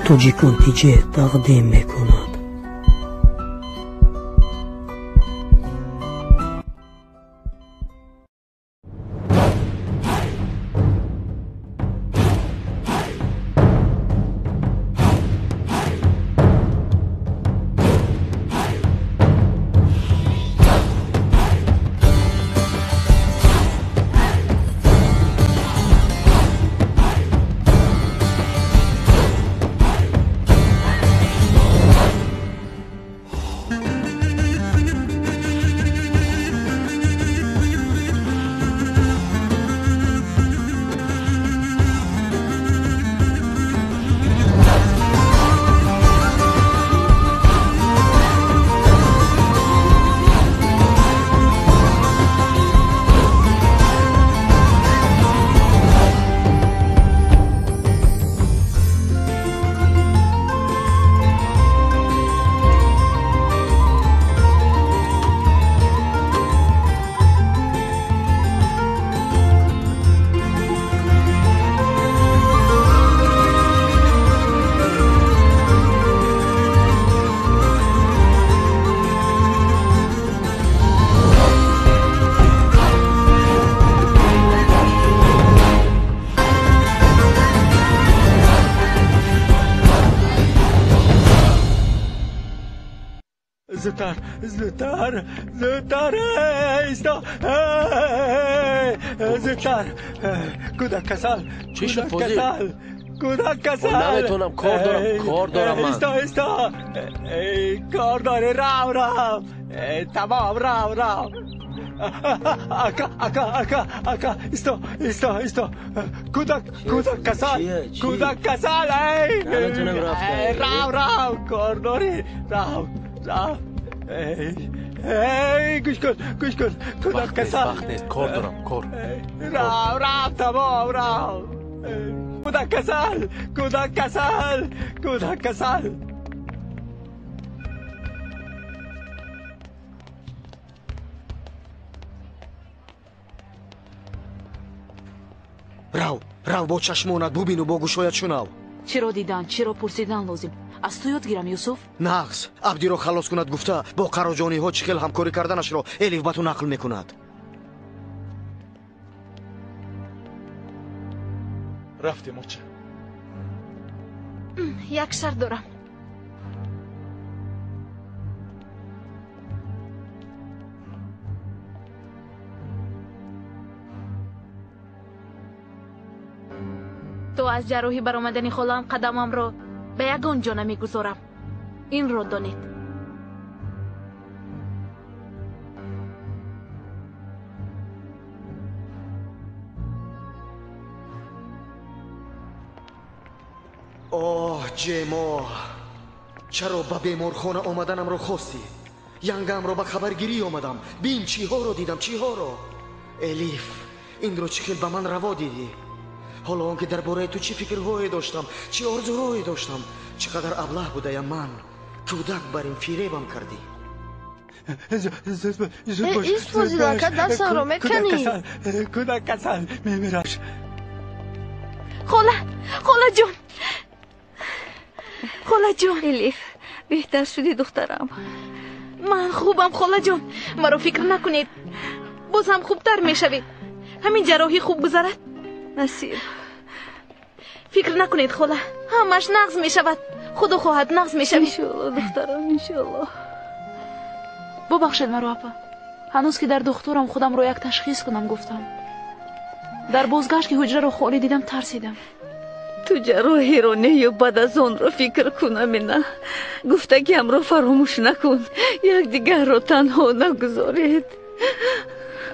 Тоҷикон тиҷе тақдим мекунад. Зудтар, зудтар, зудтар, исто, зудтар. Кӯдак касал, Чӣ шуд, кӯдак Фозил? касал, кӯдак касал. Наметавонам, кор дорам, кор дорам ман. Исто, исто, кор дорӣ, рав, рав. Тамом, рав, рав. Ака, ака, ака, ака, исто, исто, исто. Кӯдак, кӯдак касал, Чие, чӣ? кӯдак касал, эй. Наметавонам рафта. Рав, рав, кор дорӣ, рав, рав. Эй, эй, гӯш кун, гӯш кун, кӯдак Вақт нест, касал. вақт нест, кор дорам, кор. Рав, рав, тамом, рав. Кӯдак касал, кӯдак касал, кӯдак касал. Рав, рав, бо чашмонат бубину бо гӯшоят шунав. Чиро дидан, чиро пурсидан лозим? Аз ту ёд гирам, Юсуф? Нағз, Абдиро халос кунад гуфта, бо қароҷониҳо чӣ хел ҳамкорӣ карданашро Элиф ба ту нақл мекунад. Рафтем, оча. Як шарт дорам. То аз ҷарроҳӣ баромадани холаам қадамамро ба ягон ҷо намегузорам. Инро донед. Оҳ, Ҷемо, чаро ба беморхона омаданамро хостӣ? Янгамро ба хабаргирӣ омадам. Бин, чиҳоро дидам, чиҳоро. Элиф, инро чӣ хел ба ман раво дидӣ? Ҳоло он ки дар бораи ту чӣ фикрҳое доштам, чӣ орзуҳое доштам, чӣ қадар аблаҳ будаям ман. Кӯдак бар ин фиребам кардӣ. Зуд бош, Ис, Фозил ака, дастамро меканӣ. Кӯдак касал, мемираш. Хола, холаҷон, холаҷон. Элиф, беҳтар шудӣ, духтарам? Ман хубам, холаҷон, маро фикр накунед. Боз ҳам хубтар мешавед. Ҳамин ҷарроҳӣ хуб гузарад. Насиб. Фикр накунед, хола, ҳамаш нағз мешавад. Худо хоҳад, нағз мешавед. Иншоалло, духтарам, иншоалло. Бубахшед маро, апа. Ҳанӯз ки дар духтурам худамро як ташхис кунам гуфтам. Дар бозгашт ки ҳуҷраро холӣ дидам, тарсидам. Ту ҷарроҳиро не ё баъд аз онро фикр кун, Амина. Гуфтагиамро фаромӯш накун. Якдигарро танҳо нагузоред.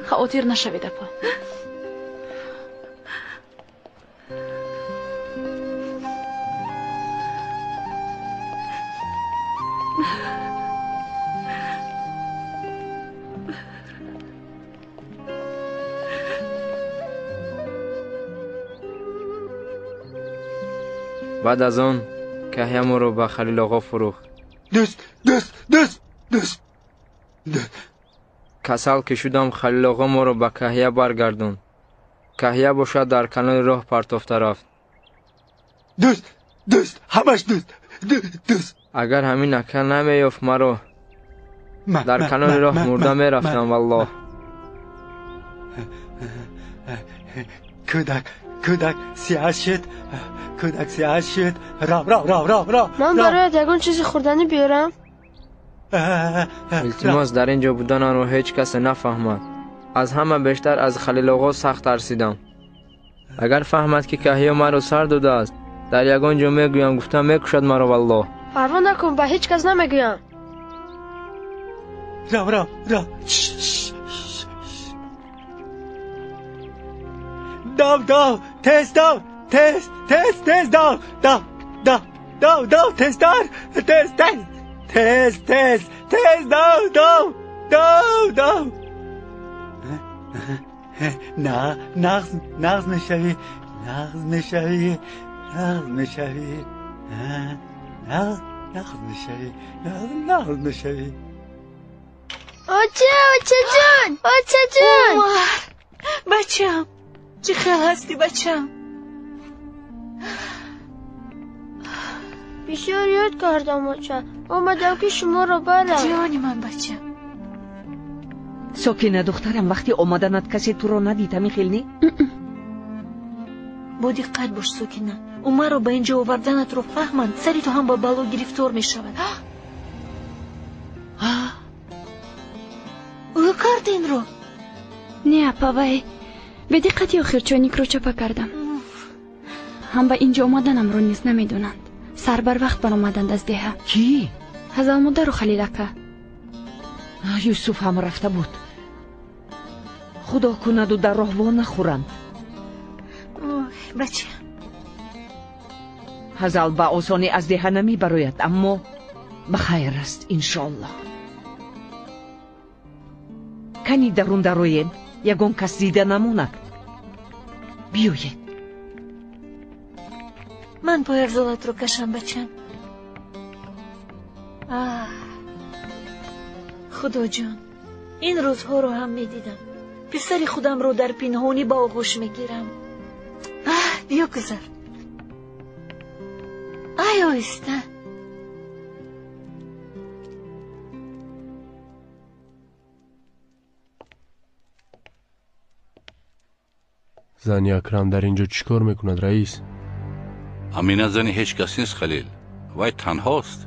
Хавотир нашавед, апа. Баъд аз он каҳя моро ба Халилоғо фурӯхт. Дӯст, дӯст, дӯст, дӯст. Касал ки шудам, Халилоғо моро ба каҳя баргардонд. Каҳя бошад дар канори роҳ партофта рафт. Дӯст, Дӯст, ҳамаш дӯст, дӯст. Агар ҳамин ака намеёфт маро, дар канори роҳ мурда мерафтам, валлоҳ. Кӯдак, кӯдак сиҳат шуд, кӯдак сиҳат шуд. Рав, рав, рав, рав, рав. Ман барояд ягон чизи хӯрданӣ биёрам? Илтимос, дар ин ҷо буданамро ҳеҷ касе нафаҳмад. Аз ҳама бештар аз Халилоғо сахт тарсидам. Агар фаҳмад, ки Каҳё маро сар додааст, дар ягон ҷо мегӯям, гуфта мекушад маро, валлоҳ. Парво накун, ба ҳеҷ кас намегӯям. Рав, рав, рав. Дав, дав, тез дав, тез, тез, тез дав, дав, дав, дав, дав, тезтар, тез, тез, тез, тез, тез, дав, дав, дав, дав. На, нағз, нағз мешавӣ, нағз мешавӣ, нағз мешавӣ, нағз, нағз мешавӣ, нағз, нағз мешавӣ. Оча, очаҷон, очаҷон. Умар, бачам, чӣ хел ҳастӣ, бачам? Бисёр ёд кардам, оча. Омадам, ки шуморо барам. Ҷони ман, бачам. Сокина, духтарам, вақти омаданат касе туро надид, ҳамин хел не? Бо диққат бош, Сокина. Умарро ба ин ҷо оварданатро фаҳманд, сари ту ҳам ба бало гирифтор мешавад. Ӯ кард инро? Не, апа, вай бедиққати охир чойникро чапа кардам. Ҳам ба ин ҷо омаданамро низ намедонанд. Сар барвақт баромаданд аз деҳа. Кӣ? Ҳазалмодару Халил ака. Юсуф ҳам рафта буд. Худо кунаду дар роҳ во нахӯранд. Бача, Ҳазал ба осонӣ аз деҳа намебарояд, аммо ба хайр аст, иншоаллоҳ. Кани дарун дароем, ягон кас дида намонад. Биёед. Ман пойафзолатро кашам, бачам. Худоҷон, ин рӯзҳоро ҳам медидам. Писари худамро дар пинҳонӣ ба оғӯш мегирам. Биё, гузар. Ай, оҳиста. Зани Акрам дар ин ҷо чӣ кор мекунад, раис? Амина зани ҳеҷ кас нест, Халил. Вай танҳост.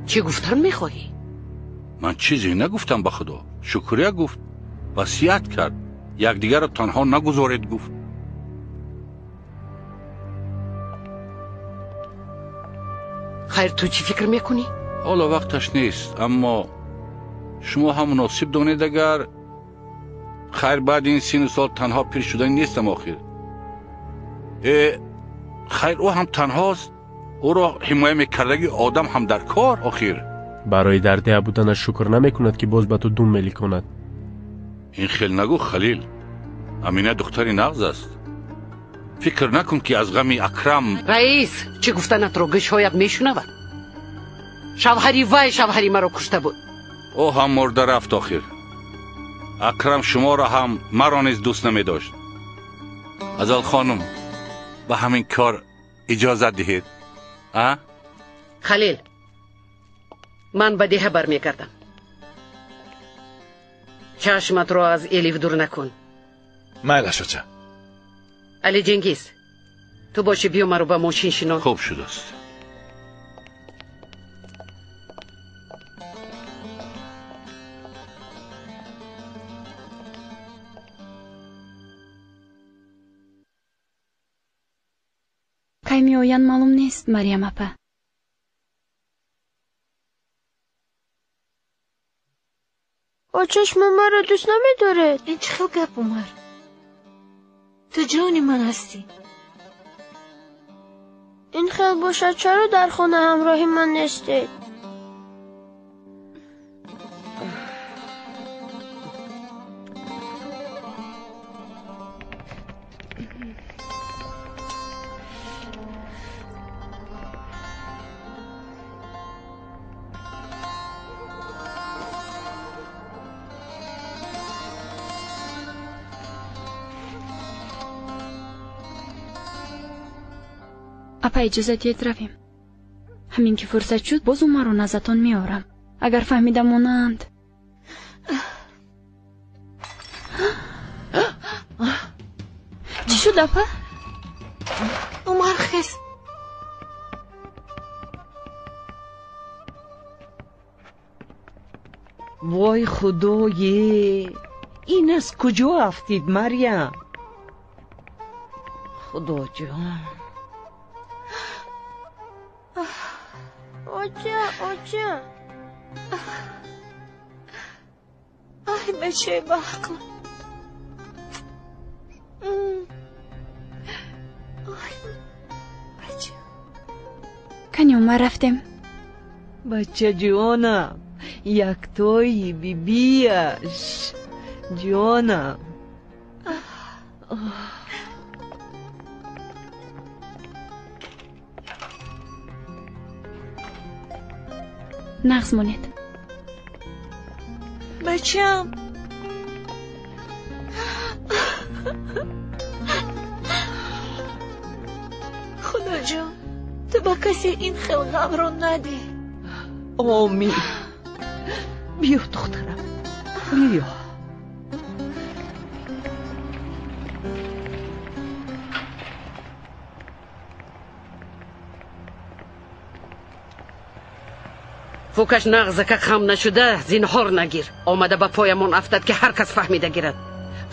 Чӣ гуфтан мехоҳӣ? Ман чизе нагуфтам, ба худо. Шукрия гуфт, васият кард, якдигарро танҳо нагузоред, гуфт. Хайр, ту чӣ фикр мекунӣ? Ҳоло вақташ нест, аммо шумо ҳам муносиб донед, агар хайр, баъди ин сину сол танҳо пир шудани нестам охир. Хайр, ӯ ҳам танҳост, ӯро ҳимоя мекардаги одам ҳам дар кор охир. Барои дар деҳа буданаш шукр намекунад, ки боз ба ту дум меликонад. Ин хел нагӯ, Халил. Амина духтари нағз аст. Фикр накун, ки аз ғами Акрам. Раис, чӣ гуфтанатро гӯшҳоят мешунавад? Шавҳари вай шавҳари маро кушта буд. Ӯ ҳам мурда рафт охир. Акрам шуморо ҳам маро низ дӯст намедошт. Азал хонум, ба ҳамин кор иҷозат диҳед. А? Халил, ман ба деҳа бармегардам. Чашматро аз Элиф дур накун. Майлаш, оча. Али Ҷенгиз, ту боши, биё маро ба мошин шинон. Хуб шудааст. Кай меоянд маълум нест, Марьям апа. Оча, шумо маро дӯст намедоред? Ин чӣ хел гап, Умар? Ту ҷони ман ҳастӣ. Ин хел бошад, чаро дар хона ҳамроҳи ман нестед? Апа, иҷозат диҳед равем. Ҳамин ки фурсат шуд, боз Умарро наздатон меорам. Агар фаҳмида монанд. Чӣ шуд, апа? Умар, хез. Вой худое, ин аз куҷо афтид, Марьям? Худоҷон. Оча, оча. Ай, бачаи баақл. Ай, бача. Кани, Умар, рафтем. Бачаҷонам, яктои бибиаш. Ҷонам. Нағз монед. Бачам. Худоҷон, ту ба касе ин хел ғамро надиҳ. Омин. Биё, духтарам, биё. Фукаш нағзака хам нашуда, зинҳор нагир. Омада ба поямон афтад, ки ҳар кас фаҳмида гирад.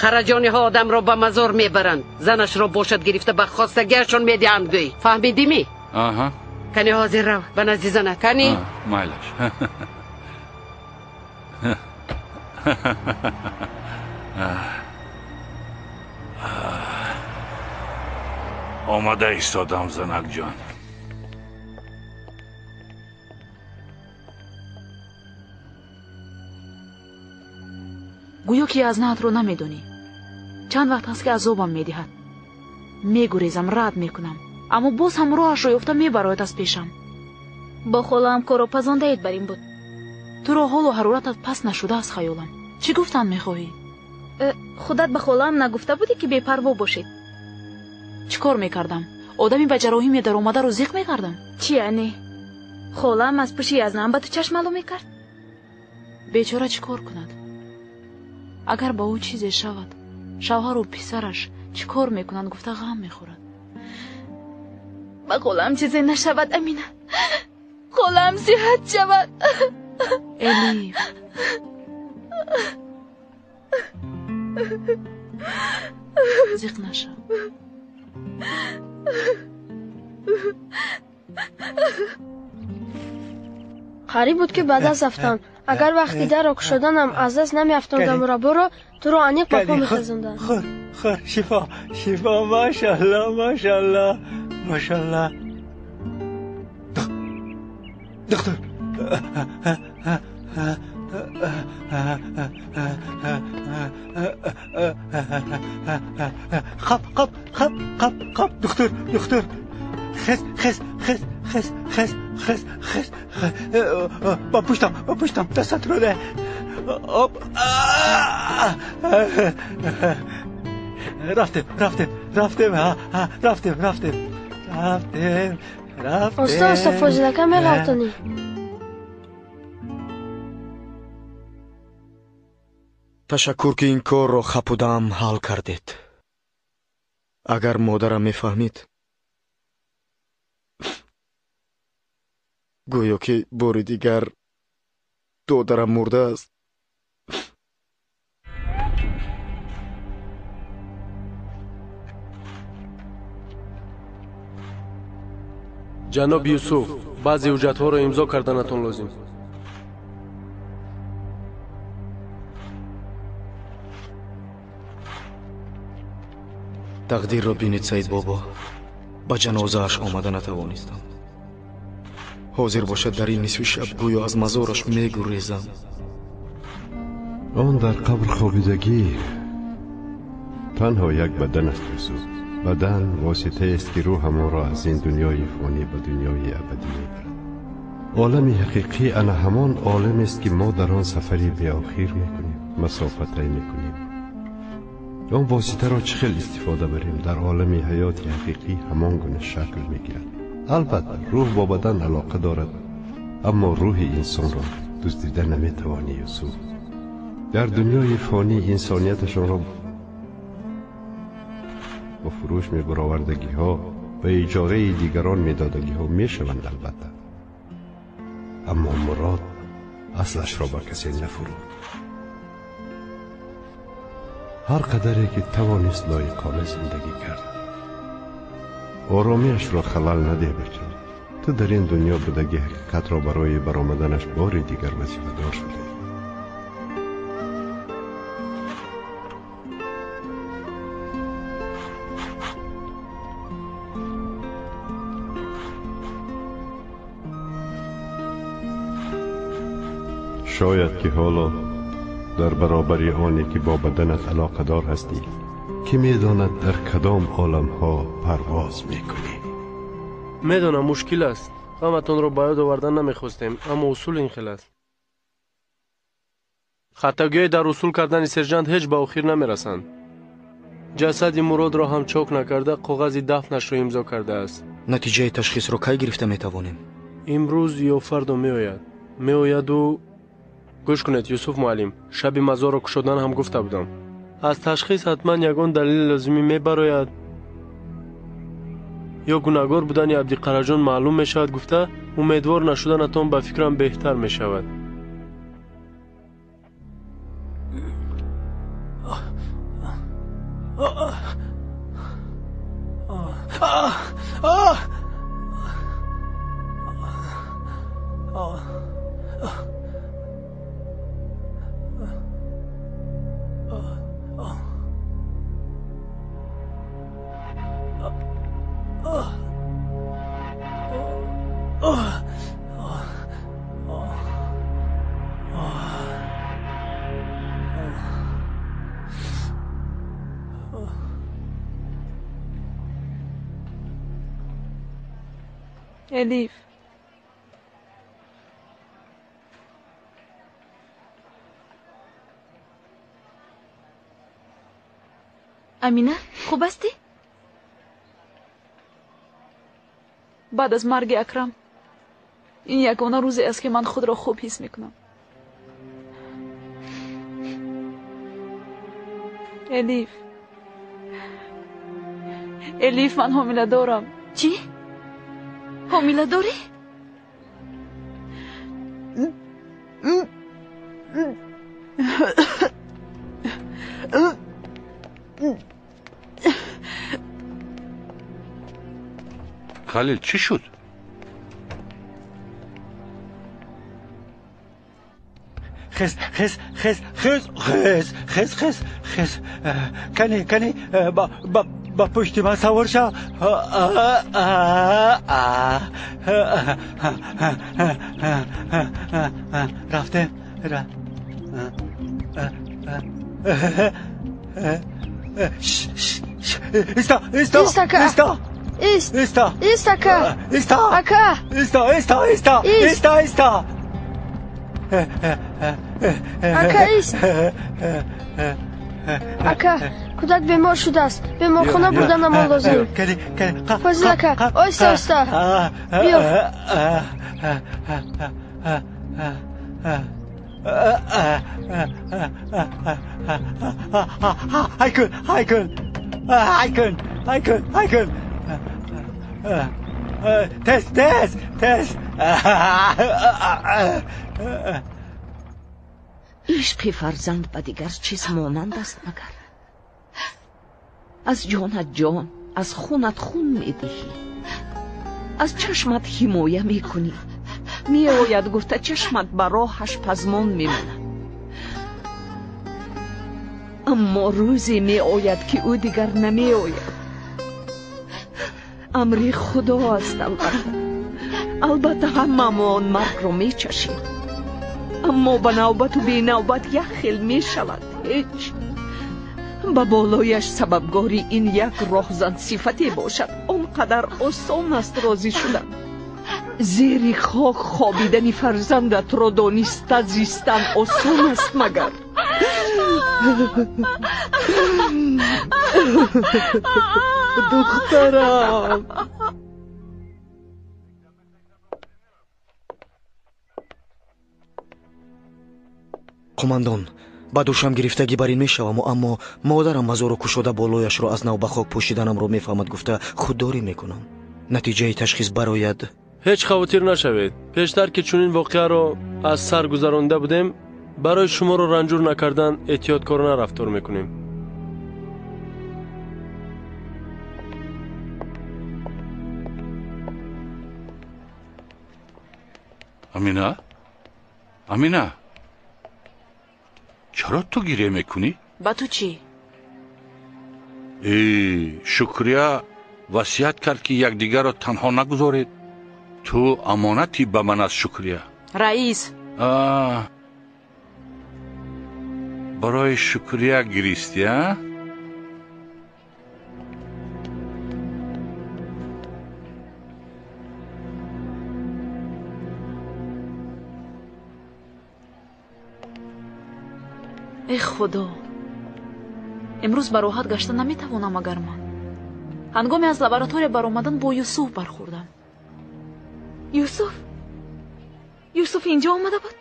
Қараҷониҳо одамро ба мазор мебаранд, занашро бошад гирифта ба хостагиашон медиҳанд, гӯй. Фаҳмидимӣ? Аҳа. Кани ҳозир рав ба назди зана. Кани? Майлаш. Омада истодам, занакҷон. Гӯё ки азнаатро намедонӣ. Чанд вақт аст, ки азобам медиҳад. Мегурезам, рад мекунам, аммо боз ҳам роҳашро ёфта мебарояд аз пешам. Бо холаам корро пазондаед бар ин буд. Туро ҳоло ҳароратат паст нашудааст, хаёлам. Чӣ гуфтан мехоҳӣ? Худат ба холаам нагуфта будӣ, ки бепарво бошед. Чӣ кор мекардам? Одами ба ҷарроҳӣ медаромадаро зиқ мекардам? Чӣ яъне? Холаам аз пушти язнаам ба ту чашмалу мекард? Бечора чӣ кор кунад? Агар ба ӯ чизе шавад, шавҳару писараш чӣ кор мекунанд, гуфта ғам мехӯрад. Ба холаам чизе нашавад, Амина. Холаам сиҳат шавад. Элиф, зиқ нашав. Қариб буд, ки ба даст афтам. Агар вақти дарро кушоданам аз даст намеафтондам мурабборо, туро аниқ ба по мехезондам. Хӯр, хӯр, шифо, шифо, машалло, машалло, машалло. Доктор. Қап, қап, қап, қап, қап, доктор, доктор. Хез, хез, хез, хез, хез, хез, хез. Ба пуштам, ба пуштам, дастатро де. Оп. Рафтем, рафтем, рафтем, рафтем, рафтем, рафтем, рафтем. Оста, оста, фозилака меғалтонӣ. Ташаккур, ки ин корро хапудаам ҳал кардед. Агар модарам мефаҳмид, гӯё ки бори дигар додарам мурдааст. Ҷаноб Юсуф, баъзе ҳуҷҷатҳоро имзо карданатон лозим. Тақдирро бинед, Саид бобо. Ба ҷанозааш омада натавонистам. Ҳозир бошад, дар ин нисфи шаб гӯё аз мазораш мегурезам. Он дар қабр хобидагӣ танҳо як бадан аст, Юсуф. Бадан воситаест, ки рӯҳамонро аз ин дунёи фонӣ ба дунёи абадӣ мебарад. Олами ҳақиқӣ ана ҳамон оламест, ки мо дар он сафари беохир мекунем, масофа тай мекунем. Он воситаро чӣ хел истифода барем, дар олами ҳаёти ҳақиқӣ ҳамон гуна шакл мегирад. Албатта, рӯҳ бо бадан алоқа дорад, аммо рӯҳи инсонро дуздида наметавонӣ, Юсуф. Дар дунёи фонӣ инсонияташонро ба фурӯш мебаровардагиҳо ва иҷораи дигарон медодагиҳо мешаванд, албатта. Аммо Мурод аслашро ба касе нафурӯхт. Ҳар қадаре ки тавонист лоиқона зиндагӣ кард. Оромиашро халал надеҳ, бача. Ту дар ин дунё будагӣ ҳақиқатро барои баромаданаш бори дигар вазифадор шудаӣ. Шояд ки ҳоло дар баробари оне ки бо баданат алоқадор ҳастӣ, ки медонад дар кадом оламҳо парвоз мекунӣ. Медонам, мушкил аст. Ғаматонро ба ёд овардан намехостем, аммо усул ин хел аст. Хатогиҳои дар усул кардани сержант ҳеҷ ба охир намерасанд. Ҷасади Муродро ҳам чок накарда, коғази дафнашро имзо кардааст. Натиҷаи ташхисро кай гирифта метавонем? Имрӯз ё фардо меояд. Меояду гӯш кунед, Юсуф муаллим, шаби мазорро кушодан ҳам гуфта будам. Аз ташхис ҳатман ягон далели лозимӣ мебарояд ё гунаҳгор будани Абдиқараҷон маълум мешавад гуфта, умедвор нашуданатон ба фикрам беҳтар мешавад. Элиф, Амина, хуб ҳастӣ? Баъд аз марги Акрам ин ягона рӯзе аст, ки ман худро хуб ҳис мекунам. Элиф, Элиф, ман ҳомила дорам. Чӣ? Ҳомила дорӣ? Халил, чӣ шуд? Хез, хез, хез, хез, хез, хез, хез, хез. Кани, кани, ба пушти ман савор шав. Рафтем. Исто, исто, исто. Ист. Исто. Ист, ака. Исто. Ака. Исто, исто, исто. Исто, исто. Ака, ист. Ака, кӯдак бемор шудааст. Беморхона бурданамон лозим. Фозил ака, оҳиста, оҳиста. Биё. Ҳайкун, ҳайкун, ҳайкун, ҳайкун, ҳайкун. Тез, тез, тез. Ишқи фарзанд ба дигар чиз монанд аст магар? Аз ҷонат ҷон, аз хунат хун медиҳӣ, аз чашмат ҳимоя мекунӣ. Меояд гуфта чашмат ба роҳаш пазмон мемонад. Аммо рӯзе меояд, ки ӯ дигар намеояд. Амри Худо аст, албатта. Албатта, ҳамамон маргро мечашем, аммо ба навбату бенавбат як хел мешавад. Ҳеҷ ба болояш сабабгори ин як роҳзан сифате бошад, он қадар осон аст розӣ шудан. Зери хок хобидани фарзандатро дониста зистан осон аст магар? Духтарам. Қумандон, ба душам гирифтагӣ бар ин мешаваму, аммо модарам мазору кушода болояшро аз нав ба хок пӯшиданамро мефаҳмад гуфта худдорӣ мекунам. Натиҷаи ташхис барояд. Ҳеҷ хавотир нашавед. Пештар ки чунин воқеаро аз сар гузаронда будем, барои шуморо ранҷур накардан эҳтиёткорона рафтор мекунем. Амина? Амина? Чаро ту гиря мекунӣ? Ба ту чӣ? Э, Шукрия васият кард, ки якдигарро танҳо нагузоред. Ту амонати ба ман аст, Шукрия. Раис. Барои Шукрия гиристӣ, а? Э худо, имрӯз ба роҳат гашта наметавонам. Агар ман ҳангоме аз лаборатория баромадан бо Юсуф бархӯрдам. Юсуф? Юсуф инҷо омада буд?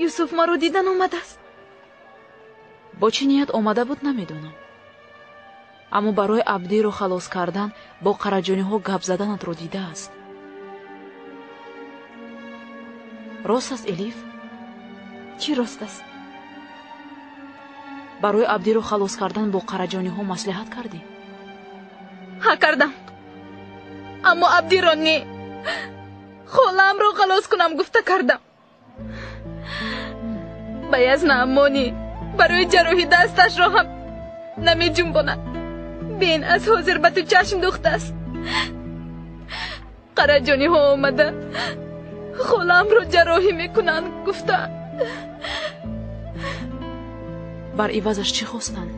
Юсуф маро дидан омадааст. Бо чӣ ният омада буд намедонам, аммо барои Абдиро халос кардан бо қараҷониҳо гап заданатро дидааст. Рост аст, Элиф? Чӣ рост аст? Барои Абдиро халос кардан бо қараҷониҳо маслиҳат кардӣ? Ҳа, кардам, аммо Абдиро не, холаамро халос кунам гуфта кардам. Ба язна амонӣ барои ҷарроҳӣ дасташро ҳам намеҷунбонад. Бин, аз ҳозир ба ту чашм духтааст. Қараҷониҳо омада холаамро ҷарроҳӣ мекунанд гуфтаанд. Бар ивазаш чӣ хостанд?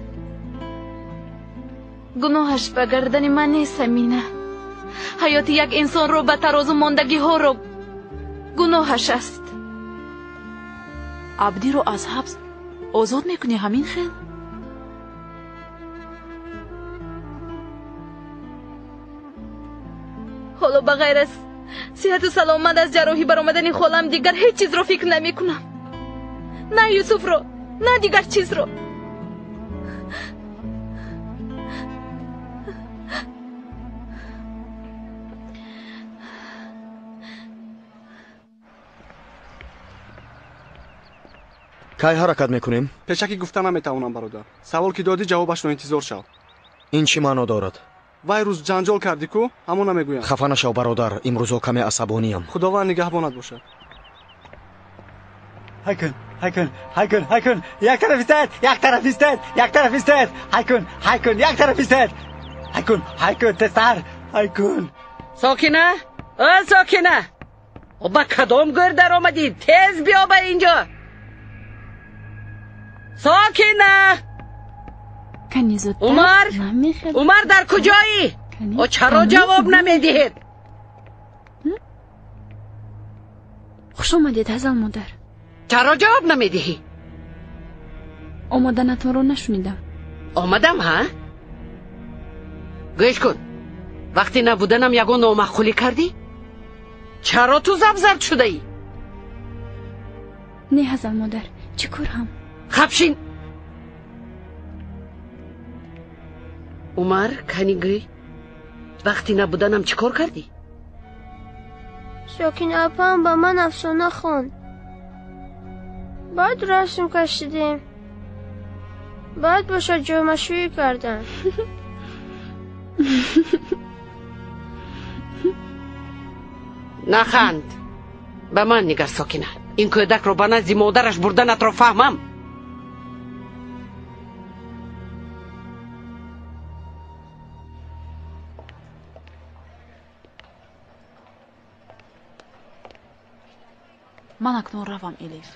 Гуноҳаш ба гардани ман нест, Амина. Ҳаёти як инсонро ба тарозу мондагиҳоро гуноҳаш аст. Абдиро аз ҳабс озод мекунӣ ҳамин хел? Ҳоло ба ғайр аз сиҳату саломат аз ҷарроҳӣ баромадани холам дигар ҳеҷ чизро фикр намекунам. На Юсуфро, на дигар чизро. Кай ҳаракат мекунем? Пешакӣ гуфта наметавонам, бародар. Савол ки додӣ, ҷавобашро интизор шав. Ин чӣ маъно дорад? Вай рӯз ҷанҷол кардӣ ку, ҳамон намегӯям. Хафа нашав, бародар, имрӯзо каме асабониям. Худованд нигаҳбонат бошад. Ҳайкун, ҳайкун, ҳайкун, ҳайкун, як тараф истед, як тараф истед, як тараф истед, ҳайкун, ҳайкун, як тараф истед, ҳайкун, ҳайкун, тезтар, ҳайкун. Сокина, о Сокина, ба кадом гӯр даромадӣ? Тез биё ба инҷо. Сокина! Умар, Умар дар куҷоӣ? О чаро ҷавоб намедиҳед? Хуш омадед, Ҳазал модар. Чаро ҷавоб намедиҳӣ? Омаданатонро нашунидам. Омадам, ҳа? Гӯш кун, вақте набуданам ягон номаъқулӣ кардӣ? Чаро ту забзард шудаӣ? Не, Ҳазал модар, чӣ кор ҳам? Хабшин! Умар, кани гӯй, вақти набуданам чӣ кор кардӣ? Сокина апам ба ман афсона хонд. Баъд расм кашидем. Баъд бошад ҷомашӯӣ кардам. Наханд. Ба ман нигар, Сокина. Ин кӯдакро ба назди модараш бурданатро фаҳмам. Ман акнун равам, Элиф.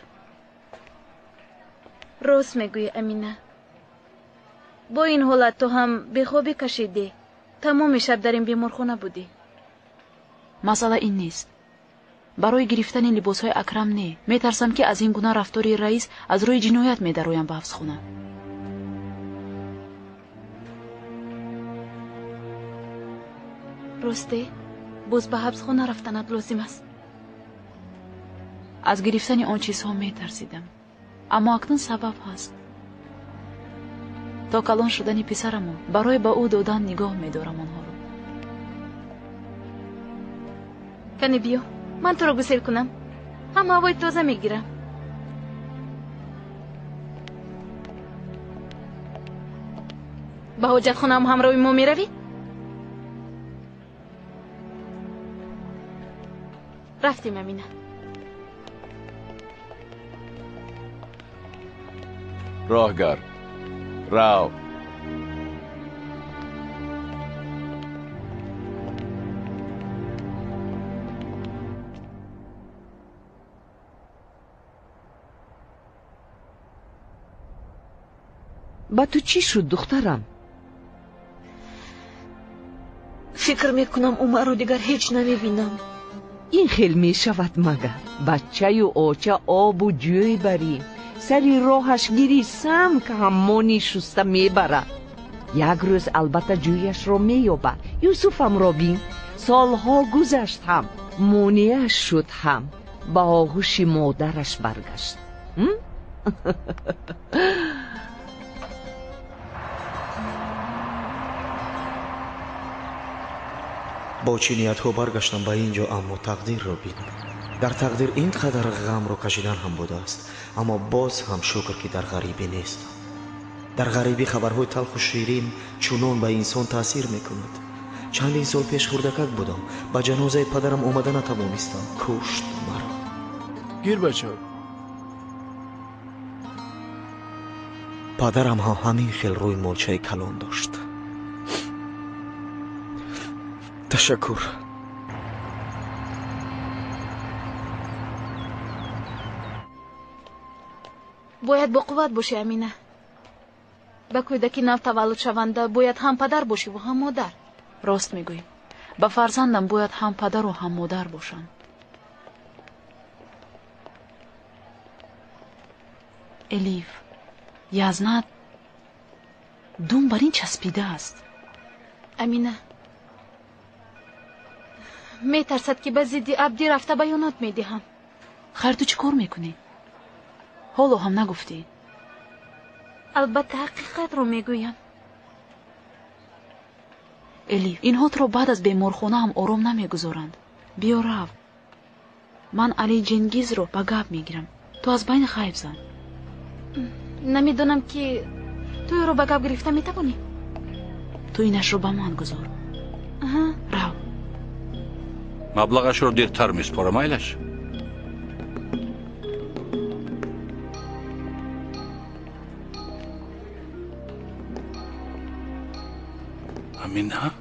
Рост мегӯӣ, Амина. Бо ин ҳолат ту ҳам бехобӣ кашидӣ. Тамоми шаб дар ин беморхона будӣ. Масъала ин нест. Барои гирифтани либосҳои Акрам не. Метарсам, ки аз ин гуна рафтори раис аз рӯи ҷиноят медароям ба ҳабсхона. Росте, боз ба ҳабсхона рафтанат лозим аст. Аз гирифтани он чизҳо метарсидам. Аммо акнун сабаб ҳаст. То калон шудани писарамон барои ба ӯ додан нигоҳ медорам онҳоро. Кане биё, ман туро гусел кунам. Ҳам ҳавои тоза мегирам. Ба ҳоҷатхонаам ҳамроҳи мо меравӣ? Рафтем, Амина. Роҳгар, рав. Ба ту чӣ шуд, духтарам? Фикр мекунам, Умарро дигар ҳеҷ намебинам. Ин хел мешавад магар? Бачаю оча обу ҷӯй барӣ, сари роҳаш гирӣ, санг ҳаммони шуста мебарад. Як рӯз албатта ҷӯяшро меёбад. Юсуфамро бин, солҳо гузашт ҳам, монеаш шуд ҳам, ба оғӯши модараш баргашт. Бо чӣ ниятҳо баргаштам ба ин ҷо, аммо тақдирро бин. Дар тақдир ин қадар ғамро кашидан ҳам будааст, аммо боз ҳам шукр, ки дар ғарибӣ нестам. Дар ғарибӣ хабарҳои талху ширин чунон ба инсон таъсир мекунад. Чандин сол пеш хурдакак будам, ба ҷанозаи падарам омада натавонистам. Кушт маро. Гир, бача. Падарам ҳам ҳамин хел рӯи молчаи калон дошт. Ташаккур. Бояд боқувват бошӣ, Амина. Ба кӯдаки нав таваллудшаванда бояд ҳам падар бошиву ҳам модар. Рост мегӯӣ. Ба фарзандам бояд ҳам падару ҳам модар бошам. Элиф, язнат дум бар ин часпидааст. Амина метарсад, ки ба зидди Абдӣ рафта баёнот медиҳам. Хайр, ту чӣ кор мекунӣ? Ҳоло ҳам нагуфтӣ. Албатта ҳақиқатро мегӯям. Элиф, инҳо туро баъд аз беморхона ҳам ором намегузоранд. Биё рав. Ман Али Ҷенгизро ба гап мегирам. Ту аз байн ғайб зан. Намедонам, ки ту ӯро ба гап гирифта метавонӣ? Ту инашро ба ман гузор. Рав. Маблағашро дертар месупорам, майлаш? Амина?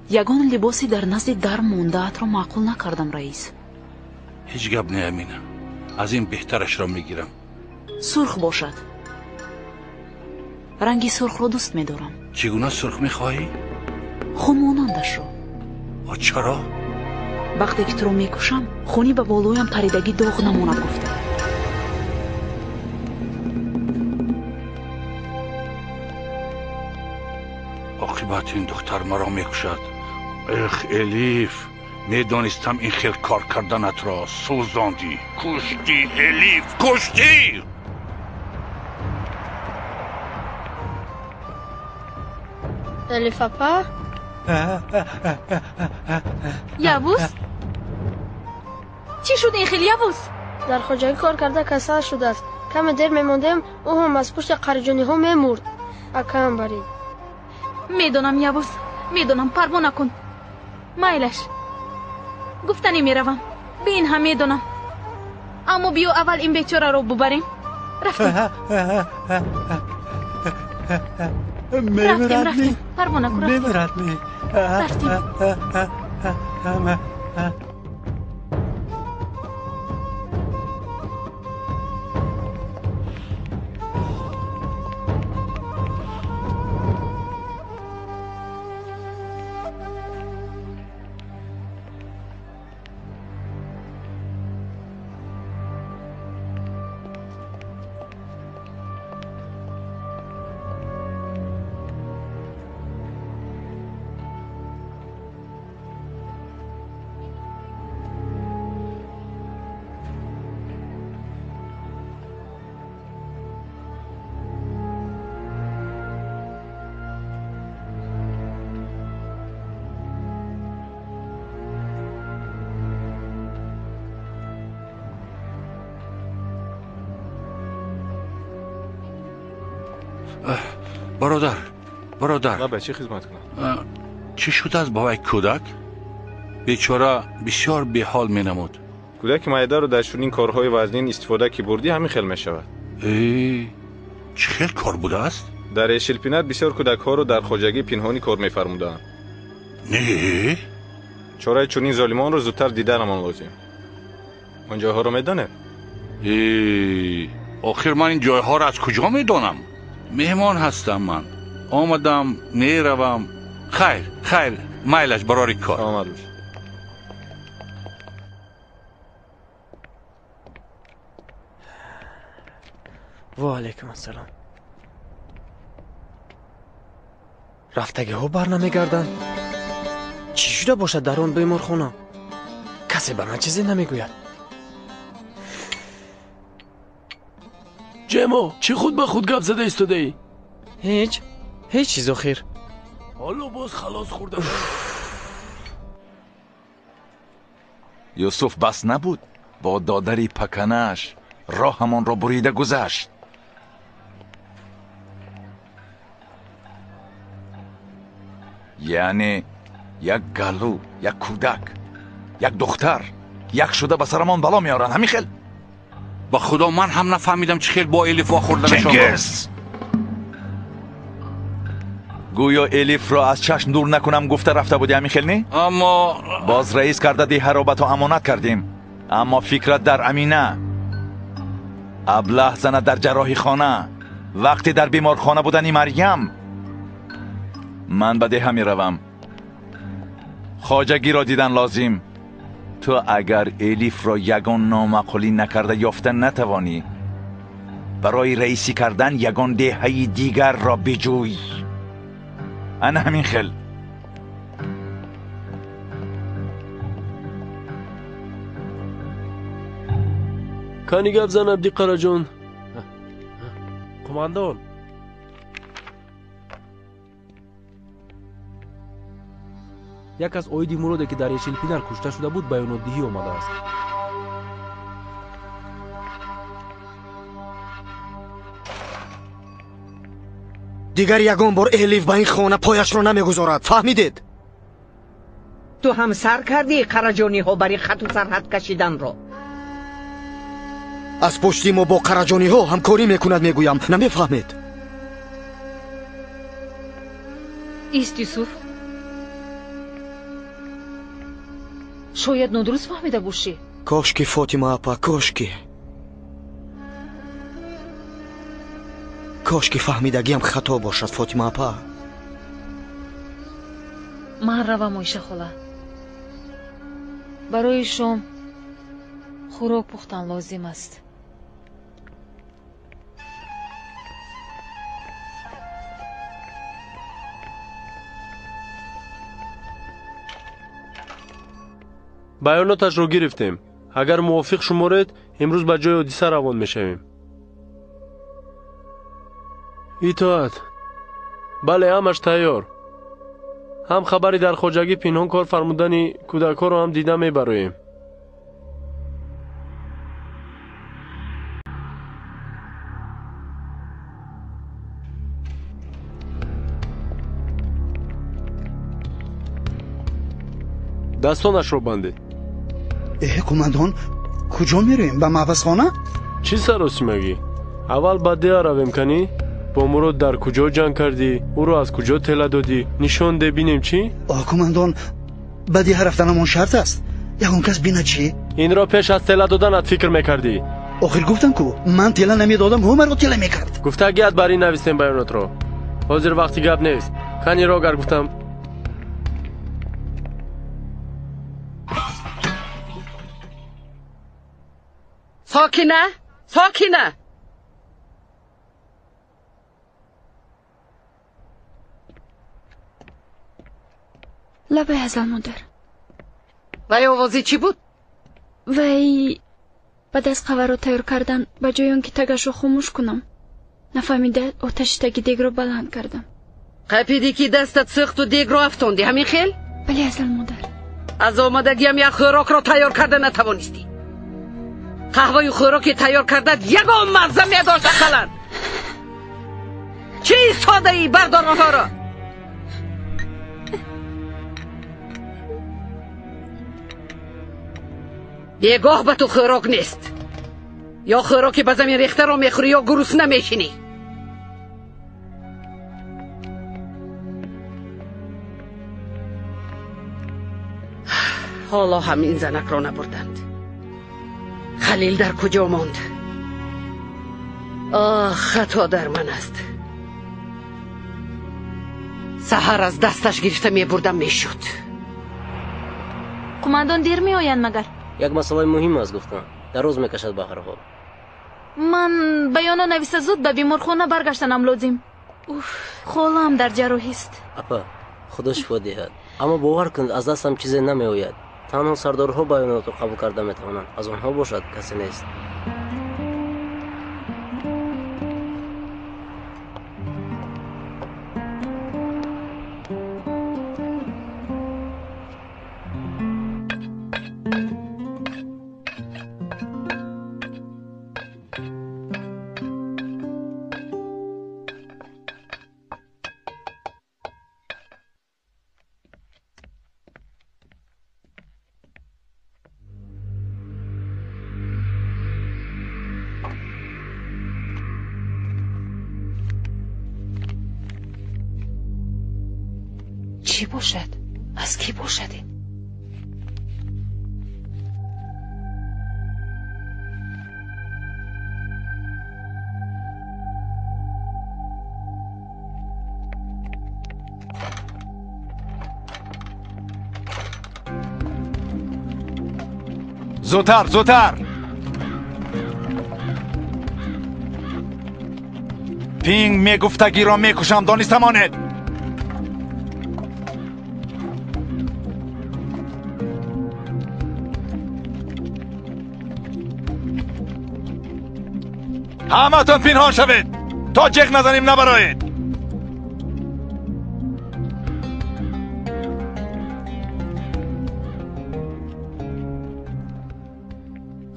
Ягон либоси дар назди дар мондаатро маъқул накардам, раис. Ҳеҷ гап не, Амина. Аз ин беҳтарашро мегирам. Сурх бошад. Ранги сурхро дӯст медорам. Чӣ гуна сурх мехоҳӣ? Хунмонандашро. Чаро? Вақте ки туро мекушам, хуни ба болоям паридагӣ доғ намонад гуфта. Оқибат ин духтар маро мекушад. Эх, Элиф, медонистам ин хел кор карданатро. Сӯзондӣ, куштӣ, Элиф, куштӣ! Элиф апа? Явуз? Чӣ шуд ин хел, Явуз? Дар хоҷагӣ кор карда касал шудааст. Каме дер мемондем, ӯ ҳам аз пушти қариҷониҳо мемурд. Акаам барид. Медонам, Явуз, медонам, парво накун. Майлаш. Гуфтанӣ меравам. Бин ҳам медонам. Аммо биё аввал ин бечораро бубарем. Рафтем. Рафтем, рафтем. Парво накун, рафтем. Рафтем. Бародар, бародар. Ба чӣ хизмат кунам? Чӣ шудааст ба вай кӯдак? Бечора бисёр беҳол менамуд. Кӯдаки майдаро дар чунин корҳои вазнин истифода ки бурдӣ, ҳамин хел мешавад. Чӣ хел кор будааст? Дар Эшилпинар бисёр кӯдакҳоро дар хоҷагӣ пинҳонӣ кор мефармуданд. Не? Чораи чунин золимонро зудтар диданамон лозим. Он ҷойҳоро медонед? Охир ман ин ҷойҳоро аз куҷо медонам? Меҳмон ҳастам ман. Омадам, меравам. Хайр, хайр, майлаш барори кор. Омад бош. Ва алайкум ассалом. Рафтагиҳо бар намегарданд. Чӣ шуда бошад дар он беморхона? Касе ба ман чизе намегӯяд. Ҷемо, чӣ худ ба худ гап зада истодаӣ? Ҳеҷ, ҳеҷ чиз охир. Ҳоло боз халос хӯрда. Юсуф бас набуд, бо додари паканааш роҳамонро бурида гузашт. Яъне як галу, як кӯдак, як духтар як шуда ба сарамон бало меоранд, ҳамин хел? Ба худо ман ҳам нафаҳмидам чӣ хел бо Элиф вохӯрданашонро. Чингиз! Гӯё Элифро аз чашм дур накунам гуфта рафта будӣ, ҳамин хел не? Аммо боз раис карда деҳаро ба ту амонат кардем, аммо фикрат дар Амина. Аблаҳ зана дар ҷарроҳихона, вақте дар беморхона будани Марьям. Ман ба деҳа меравам. Хоҷагиро дидан лозим. Ту агар Элифро ягон номаъқулӣ накарда ёфта натавонӣ, барои раисӣ кардан ягон деҳаи дигарро биҷӯй. Ана ҳамин хел. Кани гап зан, Абди Қараҷон. Қумандон, як аз оиди Муроде ки дар Эшилпинар кушта шуда буд баёнотдиҳӣ омадааст. Дигар ягон бор Элиф ба ин хона пояшро намегузорад, фаҳмидед? Ту ҳам сар кардӣ қараҷониҳо бари хату сарҳад кашиданро. Аз пушти мо бо қараҷониҳо ҳамкорӣ мекунад, мегӯям, намефаҳмед? Ист, Юсуф, шояд нодуруст фаҳмида бошӣ. Кошки, Фотима апа, кошки. Кошки фаҳмидагиам хато бошад, Фотима апа. Ман равам, Оиша хола. Барои шом хӯрок пухтан лозим аст. Баёноташро гирифтем. Агар мувофиқ шуморед, имрӯз ба ҷои ҳодиса равон мешавем. Итоат. Бале, ҳамаш тайёр. Ҳам хабари дар хоҷагӣ пинҳон кор фармудани кӯдакҳоро ҳам дида мебароем. Дастонашро бандед. Э, қумандон, куҷо меравем? Ба маҳбасхона? Чӣ саросимагӣ? Аввал ба деҳа равем, канӣ? Бо Мурод дар куҷо ҷанг кардӣ? Ӯро аз куҷо тела додӣ? Нишон де бинем чӣ? О, қумандон, ба деҳа рафтанамон шарт аст. Ягон кас бинад чӣ? Инро пеш аз тела доданат фикр мекардӣ. Охир гуфтам ку, ман тела намедодам, ӯ маро тела мекард. Гуфтагият бар ин навистем баёнотро. Ҳозир вақти гап нест. Кани рогар гуфтам. Сокина, Сокина. Лабай, Ҳазал модар. Вай овози чӣ буд? Вай баъд аз қаҳваро тайёр кардан, ба ҷои он ки тагашро хомӯш кунам, нафаҳмида оташи таги дегро баланд кардам. Қапидӣ ки дастат сӯхту дегро афтондӣ, ҳамин хел? Бале, Ҳазал модар. Аз омадагиам як хӯрокро тайёр карда натавонистӣ. Қаҳваю хӯроки тайёр кардат ягон мазза медошт ақаллан. Чӣ истодаӣ? Бардор онҳоро. Бегоҳ ба ту хӯрок нест. Ё хӯроки ба замин рехтаро мехӯрӣ, ё гурусна мешинӣ. Ҳоло ҳам ин занакро набурданд. Халил дар куҷо монд? Оҳ, хато дар ман аст. Саҳар аз дасташ гирифта мебурдам, мешуд. Қумандон дер меоянд магар? Як масъалаи муҳим аст, гуфтам. Дароз мекашад ба ҳар ҳол. Ман баёно нависа зуд ба беморхона баргаштанам лозим. Уф, холаам дар ҷарроҳист. Апа, худо шифо диҳад. Аммо бовар кунед, аз дастам чизе намеояд. Танҳо сардорҳо баёнотро қабул карда метавонанд. Аз онҳо бошад касе нест. Чӣ бошад? Аз кӣ бошад ин? Зудтар, зудтар! Пинг мегуфтагиро мекушам, дониста монед. Ҳаматон пинҳон шавед, то ҷеғ назанем набароед.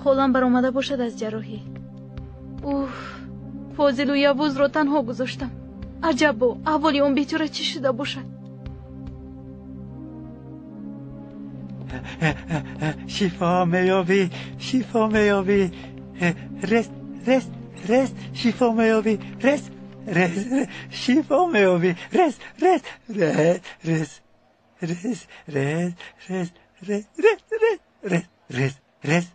Холам баромада бошад аз ҷарроҳӣ. Уф, Фозилу Явузро танҳо гузоштам. Аҷабо, аҳволи он бечора чӣ шуда бошад? Шифо меёбӣ, шифо меёбӣ. Рес, рес, рес, шифо меёбӣ. Рес, рес, шифо меёбӣ. Рес, рес, рес, рес, рес, рес, рес, рес, рес, рес, рес, рес,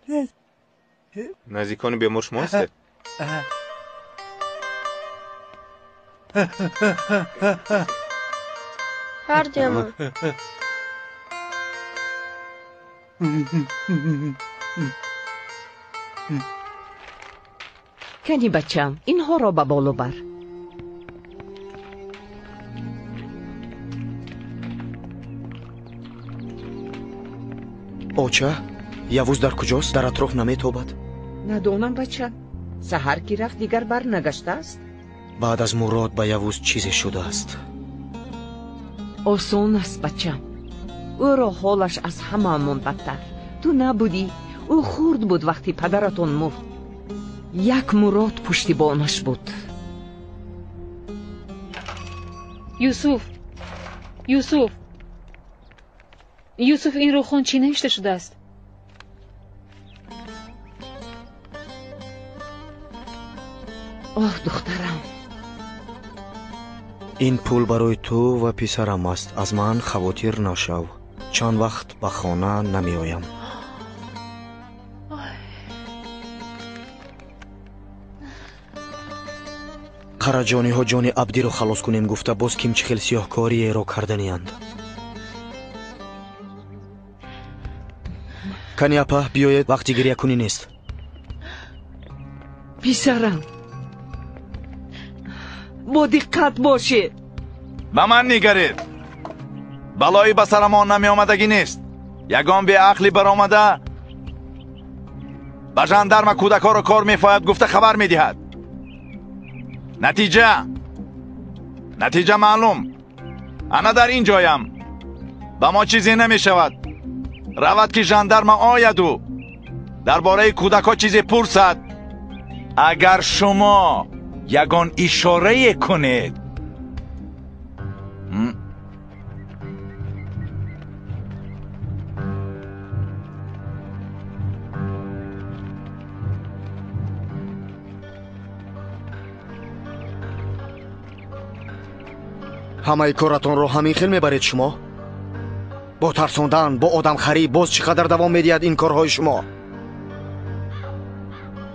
рес. Наздикони бемор шумо ҳастед? Ҳардуямон. Кани бачам, инҳоро ба боло бар. Оча, Явуз дар куҷост? Дар атроф наметобад? Надонам бача. Саҳар ки рафт, дигар барнагаштааст. Баъд аз Мурод ба Явуз чизе шудааст. Осон аст бачам. Ӯро ҳолаш аз ҳамаамон бадтар. Ту набудӣ. Ӯ хурд буд вақти падаратон мурд. Як Мурод пуштибонаш буд. Юсуф, Юсуф, Юсуф, инро хон, чӣ навишта шудааст? Оҳ, духтарам, ин пул барои ту ва писарам аст. Аз ман хавотир нашав. Чанд вақт ба хона намеоям. Қараҷониҳо ҷони Абдиро халос кунем гуфта, боз ким чӣ хел сиёҳкориеро карданиянд. Кани апа, биёед, вақти гирякунӣ нест. Писарам, бо диққат бошед. Ба ман нигаред. Балои ба сарамон намеомадагӣ нест. Ягон беақлӣ баромада ба жандарма кӯдакҳоро кор мефояд гуфта хабар медиҳад. Натиҷа, натиҷа маълум. Ана дар ин ҷоям. Ба мо чизе намешавад. Равад ки жандарма ояду дар бораи кӯдакҳо чизе пурсад. Агар шумо Ягон ишорае кунед. Ҳамаи коратонро ҳамин хел мебаред шумо? Бо тарсондан, бо одамхарӣ боз чӣ қадар давом медиҳад ин корҳои шумо?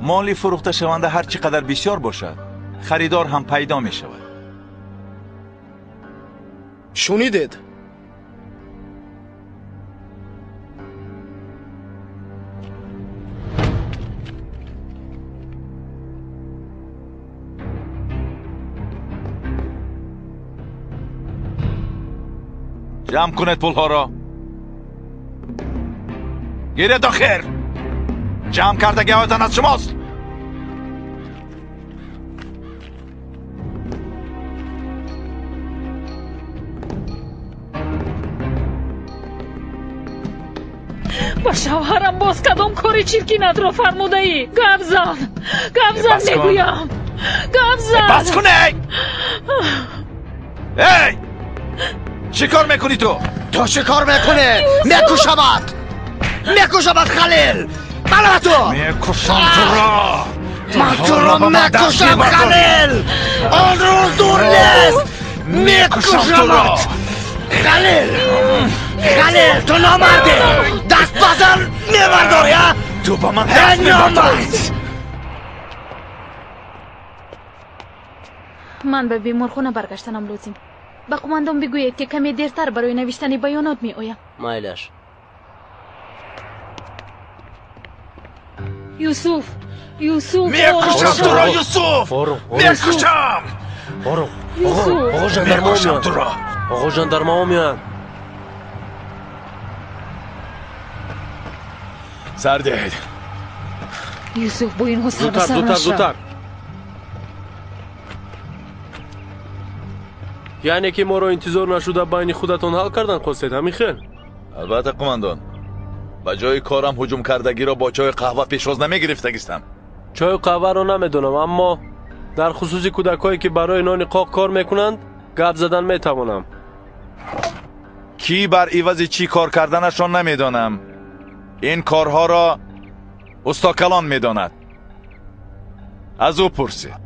Моли фурӯхташаванда ҳар чӣ қадар бисёр бошад, харидор ҳам пайдо мешавад. Шунидед? Ҷамъ кунед пулҳоро. Гиред охир. Ҷамъ кардагиҳоятон аз шумост. Ба шавҳарам боз кадом кори чиркинатро фармудаӣ? Гап зан, гап зан мегӯям, гап зан. Бас кун, эй! Эй! Чӣ кор мекунӣ ту? Ту чӣ кор мекунӣ? Мекушамат! Мекушамат, Халил! Мана ту! Мекушам туро! Ман туро мекушам, Халил! Он рӯз дур нест! Мекушамат! Халил! Халил, ту номардӣ! Даст ба зан мебардорӣ, а? Ту ба ман даст мебардорӣ! Ман ба беморхона баргаштанам лозим. Ба қумандон бигӯед, ки каме дертар барои навиштани баёнот меоям. Майлаш. Юсуф, Юсуф, мекушам туро, Юсуф! Мекушам! Ором, оғо, жандармаҳо меоянд. Оғо, жандармаҳо меоянд. Сар диҳед. Юсуф, бо инҳо сар ба Зудтар, сар зудтар, нашав. зудтар. Яъне ки моро интизор нашуда байни худатон ҳал кардан хостед, ҳамин хел? Албатта, қумандон. Ба ҷои корам ҳуҷум кардагиро бо чою қаҳва пешвоз намегирифтагистам. Чою қаҳваро намедонам, аммо дар хусуси кӯдакҳое ки барои нони қоқ кор мекунанд, гап задан метавонам. Кӣ бар ивази чӣ кор карданашро намедонам. Ин корҳоро устокалон медонад. Аз ӯ пурсед.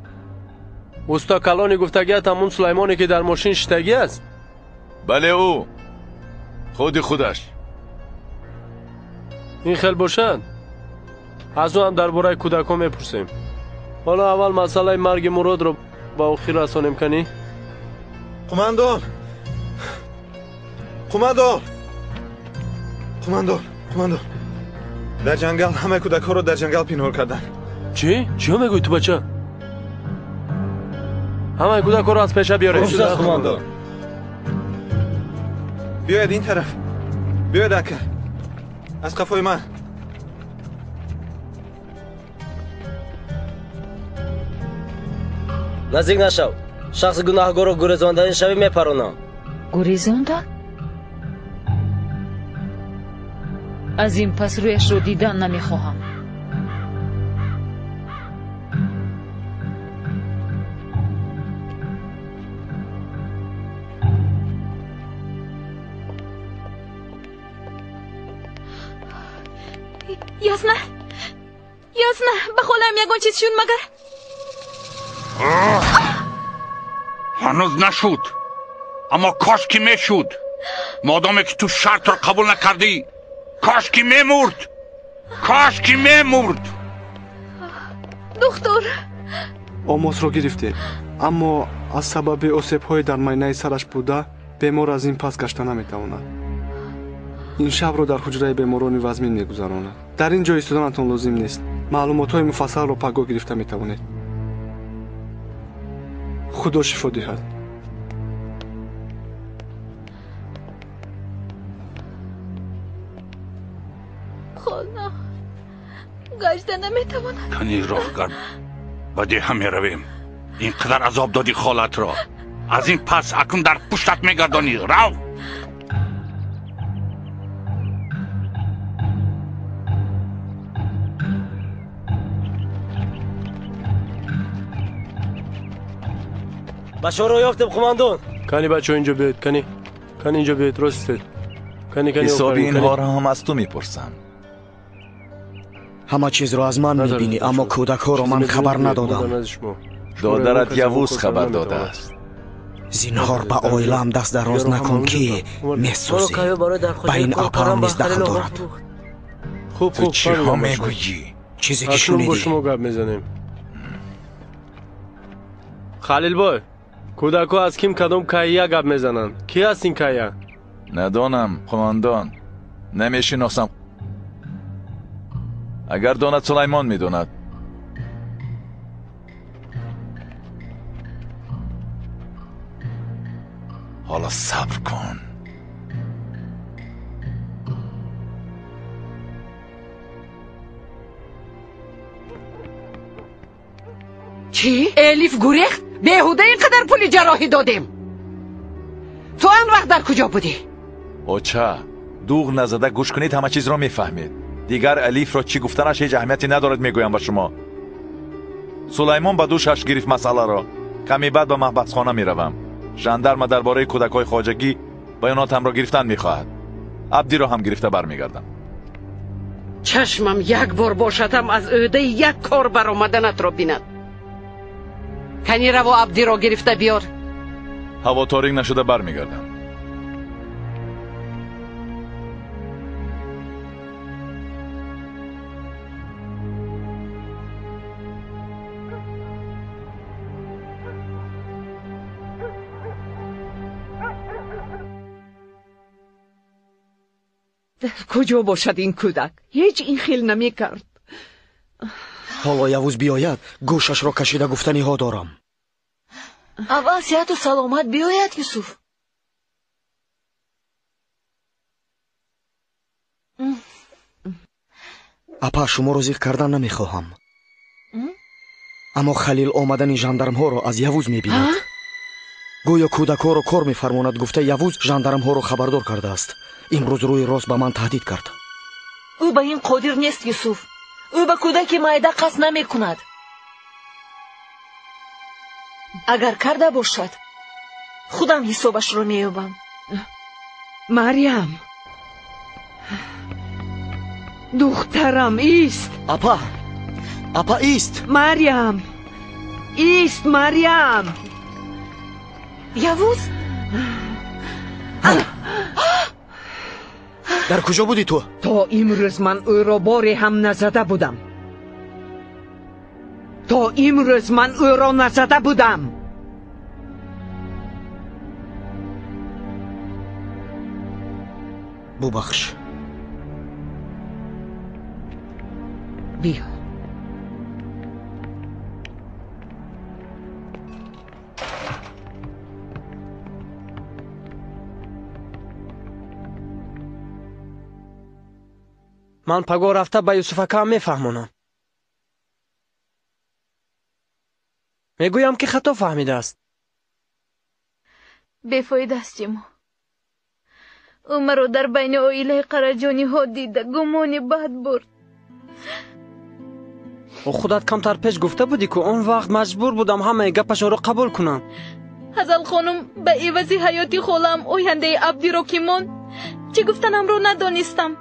Устокалони гуфтагият ҳамун Сулаймоне ки дар мошин шиштагӣ аст? Бале, ӯ. Худи худаш. Ин хел бошад, аз ӯ ҳам дар бораи кӯдакҳо мепурсем. Ҳоло аввал масъалаи марги Муродро ба охир расонем, канӣ? Қумандон! Қумандон! Қумандон! Қумандон! Дар ҷангал ҳамаи кӯдакҳоро дар ҷангал пинҳон карданд. Чӣ? Чиё мегӯӣ ту, бача? Ҳамаи кӯдакҳоро аз пеша биёред. Қумандон. Биёед ин тараф. Биёед, ака. Аз қафои ман. Наздик нашав. Шахси гунаҳгорро гурезондани шавӣ мепаронам. Гурезондан? Аз ин пас рӯяшро дидан намехоҳам. Ясна, Ясна, ба холаам ягон чиз шуд магар? Ҳанӯз нашуд, аммо кош ки мешуд. Модоме ки ту шартро қабул накардӣ, кош ки мемурд, кош ки мемурд. Духтур, Омосро гирифтем, аммо аз сабаби осебҳои дар майнаи сараш буда, бемор аз ин пас гашта наметавонад. Ин шабро дар ҳуҷраи беморони вазмин мегузаронад. Дар ин ҷо истоданатон лозим нест. Маълумотҳои муфассалро пагоҳ гирифта метавонед. Худо шифо диҳад. Хола гашта наметавонад. Кани роҳгар, ба деҳа меравем. Ин қадар азоб додӣ холатро. Аз ин пас акнун дар пуштат мегардонӣ. Рав! Бачаҳоро ёфтем, қумандон. Кани бачаҳо инҷо биёед, кани. Кани инҷо биёед, рост истед. Кани кани. Ҳисоби инҳоро ҳам аз ту мепурсам. Ҳама чизро аз ман мебинӣ, аммо кӯдакҳоро ман хабар надодам. Додарат Явуз хабар додааст. Зинҳор ба оилаам даст дароз накун, ки месӯзӣ. Ба ин апаам низ дахл дорад. Хуб, ту чиҳо мегӯӣ? Чизе ки шунидӣ. Бо шумо гап мезанем. Халилбой, кӯдакҳо аз ким кадом кайя гап мезананд? Ки аст ин кайя? Надонам, қумондон. Намешиносам. Агар донад, Сулаймон медонад. Ҳоло сабр кун. Чӣ? Элиф гурехт? Беҳуда ин қадар пули ҷарроҳӣ додем. Ту он вақт дар куҷо будӣ? Оча, дуғ назада гӯш кунед, ҳама чизро мефаҳмед. Дигар Алифро чӣ гуфтанаш ҳеҷ аҳамияте надорад, мегӯям ба шумо. Сулаймон ба дӯшаш гирифт масъаларо. Каме баъд ба маҳбасхона меравам. Жандарма дар бораи кӯдакҳои хоҷагӣ баёнотамро гирифтан мехоҳад. Абдиро ҳам гирифта бармегардам. Чашмам як бор бошадам аз ӯҳдаи як кор баромаданатро бинад. Кани раво Абдиро гирифта биёр. Ҳаво торик нашуда бармегардам. Дар куҷо бошад ин кӯдак? Ҳеҷ ин хел намекард. Ҳоло Явуз биёяд, гӯшашро кашида гуфтаниҳо дорам. Аввал сиҳату саломат биёяд, Юсуф. Апа, шуморо зиқ кардан намехоҳам. Аммо Халил омадани жандармҳоро аз Явуз мебинад. Гӯё кӯдакҳоро кор мефармонад, гуфта Явуз жандармҳоро хабардор кардааст. Имрӯз рӯи рост ба ман таҳдид кард. Ӯ ба ин қодир нест, Юсуф. Ӯ ба кӯдаки майда қасд намекунад. Агар карда бошад, худам ҳисобашро меёбам. Марьям, духтарам, ист. Апа, апа, ист. Марьям, ист, Марьям. Явуз? Дар куҷо будӣ ту? То имрӯз ман ӯро боре ҳам назада будам. То имрӯз ман ӯро назада будам. Бубахш. Биё. Ман пагоҳ рафта ба Юсуфакаам мефаҳмонам. Мегӯям, ки хато фаҳмидааст. Бефоида аст, Ҷимо. Ӯ маро дар байни оилаи Қараҷониҳо дида гумони бад бурд. Ӯ худат камтар пеш гуфта будӣ, ку он вақт маҷбур будам ҳамаи гапашонро қабул кунам. Ҳазал хонум ба ивази ҳаёти холаам ояндаи Абдиро ки монд, чӣ гуфтанамро надонистам.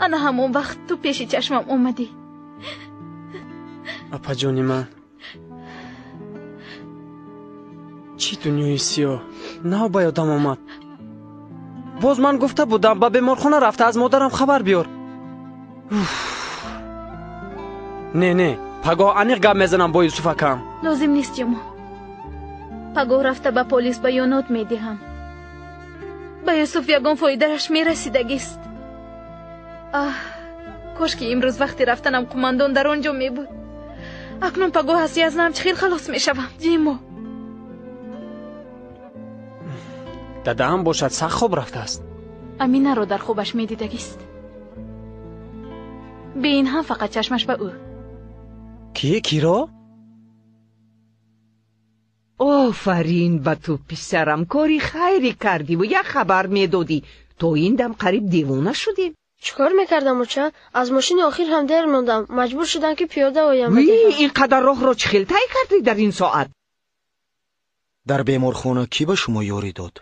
Ана ҳамон вақт ту пеши чашмам омадӣ. Апаҷони ман, чӣ дунёи сиёҳ нав ба ёдам омад. Боз ман гуфта будам ба беморхона рафта аз модарам хабар биёр. Не, не, пагоҳ аниқ гап мезанам бо Юсуф акам. Лозим нест, Ҷимо. Пагоҳ рафта ба полис баёнот медиҳам. Ба Юсуф ягон фоидааш мерасидагист. Аҳ, кош ки имрӯз вақти рафтанам қумандон дар он ҷо мебуд. Акнун пагоҳ аз язнам чӣ хел халос мешавам, Ҷимо? Дадаам бошад сахт хоб рафтааст. Аминаро дар хобаш медидагист. Бе ин ҳам фақат чашмаш ба ӯ. Ки киро? Офарин ба ту, писарам, кори хайре кардиву як хабар медодӣ. То ин дам қариб девона шудем. Чӣ кор мекардам, оча? Аз мошини охир ҳам дер мондам. Маҷбур шудам, ки пиёда оям. Ин қадар роҳро чӣ хел тай кардӣ дар ин соат? Дар беморхона кӣ ба шумо ёрӣ дод?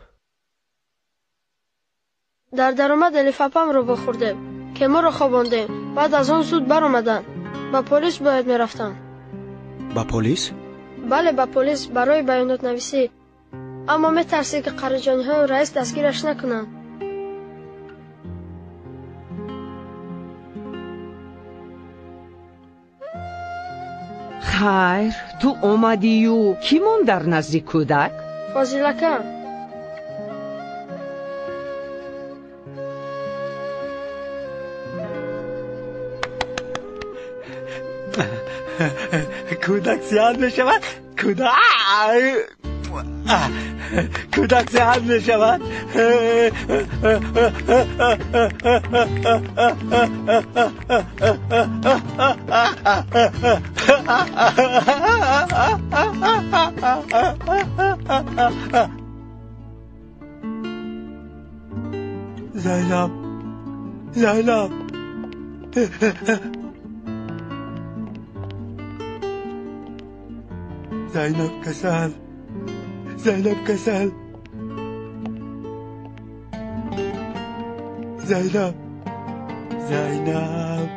Дар даромад Элиф апамро вохӯрдем, ки моро хобондем. Баъд аз он зуд баромаданд. Ба полис бояд мерафтам. Ба полис? Бале, ба полис барои баёнотнависӣ. Аммо метарсид, ки қариҷониҳои раис дастгираш накунанд. Хайр, ту омадию кӣ монд дар назди кӯдак? Фозилака. Кӯдак сиҳат мешавад? Кӯдак сиҳат мешавад? Зайнаб, Зайнаб. Зайнаб касал, Зайнаб касал. Зайнаб, Зайнаб.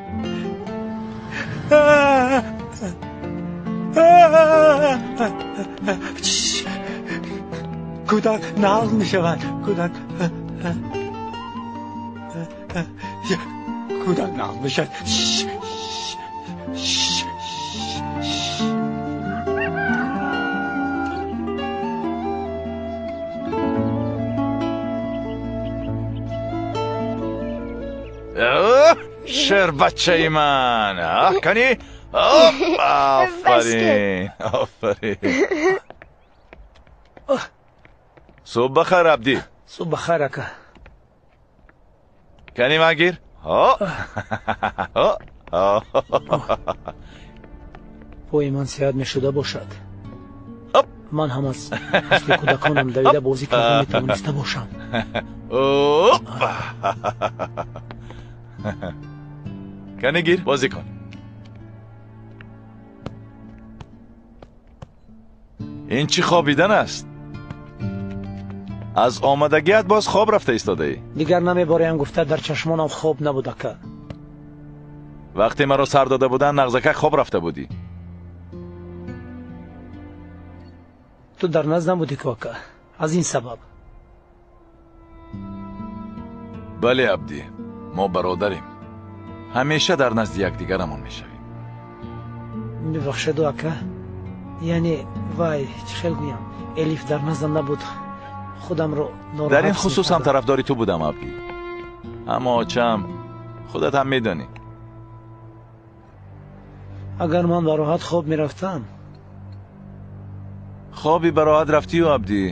Кӯдак нағз мешавад. Кӯдак, кӯдак нағз мешавад. Шербачаи ман, кани? Офарин, офарин. Субҳ бахайр, Абдӣ. Субҳ бахайр, ака. Кани ман гир. Пои ман сиҳат мешуда бошад, ман ҳам аз мисли кӯдаконам давида бозӣ карда метавониста бошам. Кани гир, бозӣ кун. Ин чӣ хобидан аст? Аз омадагият боз хоб рафта истодаӣ. Дигар намебораям гуфта дар чашмонам хоб набуд, ака. Вақте маро сар дода буданд, нағзакак хоб рафта будӣ. Ту дар назд набудӣ ку, ака, аз ин сабаб. Бале, Абдӣ, мо бародарем. Ҳамеша дар назди якдигарамон мешавем. Мебахшеду, ака, яъне вай, чӣ хел гӯям, Элиф дар наздам набуд, худамро нороҳат. Дар ин хусус ҳам тарафдори ту будам, Абдӣ. Аммо очам, худат ҳам медонӣ. Агар ман бароҳат хоб мерафтам. Хоби бароҳат рафтию, Абдӣ?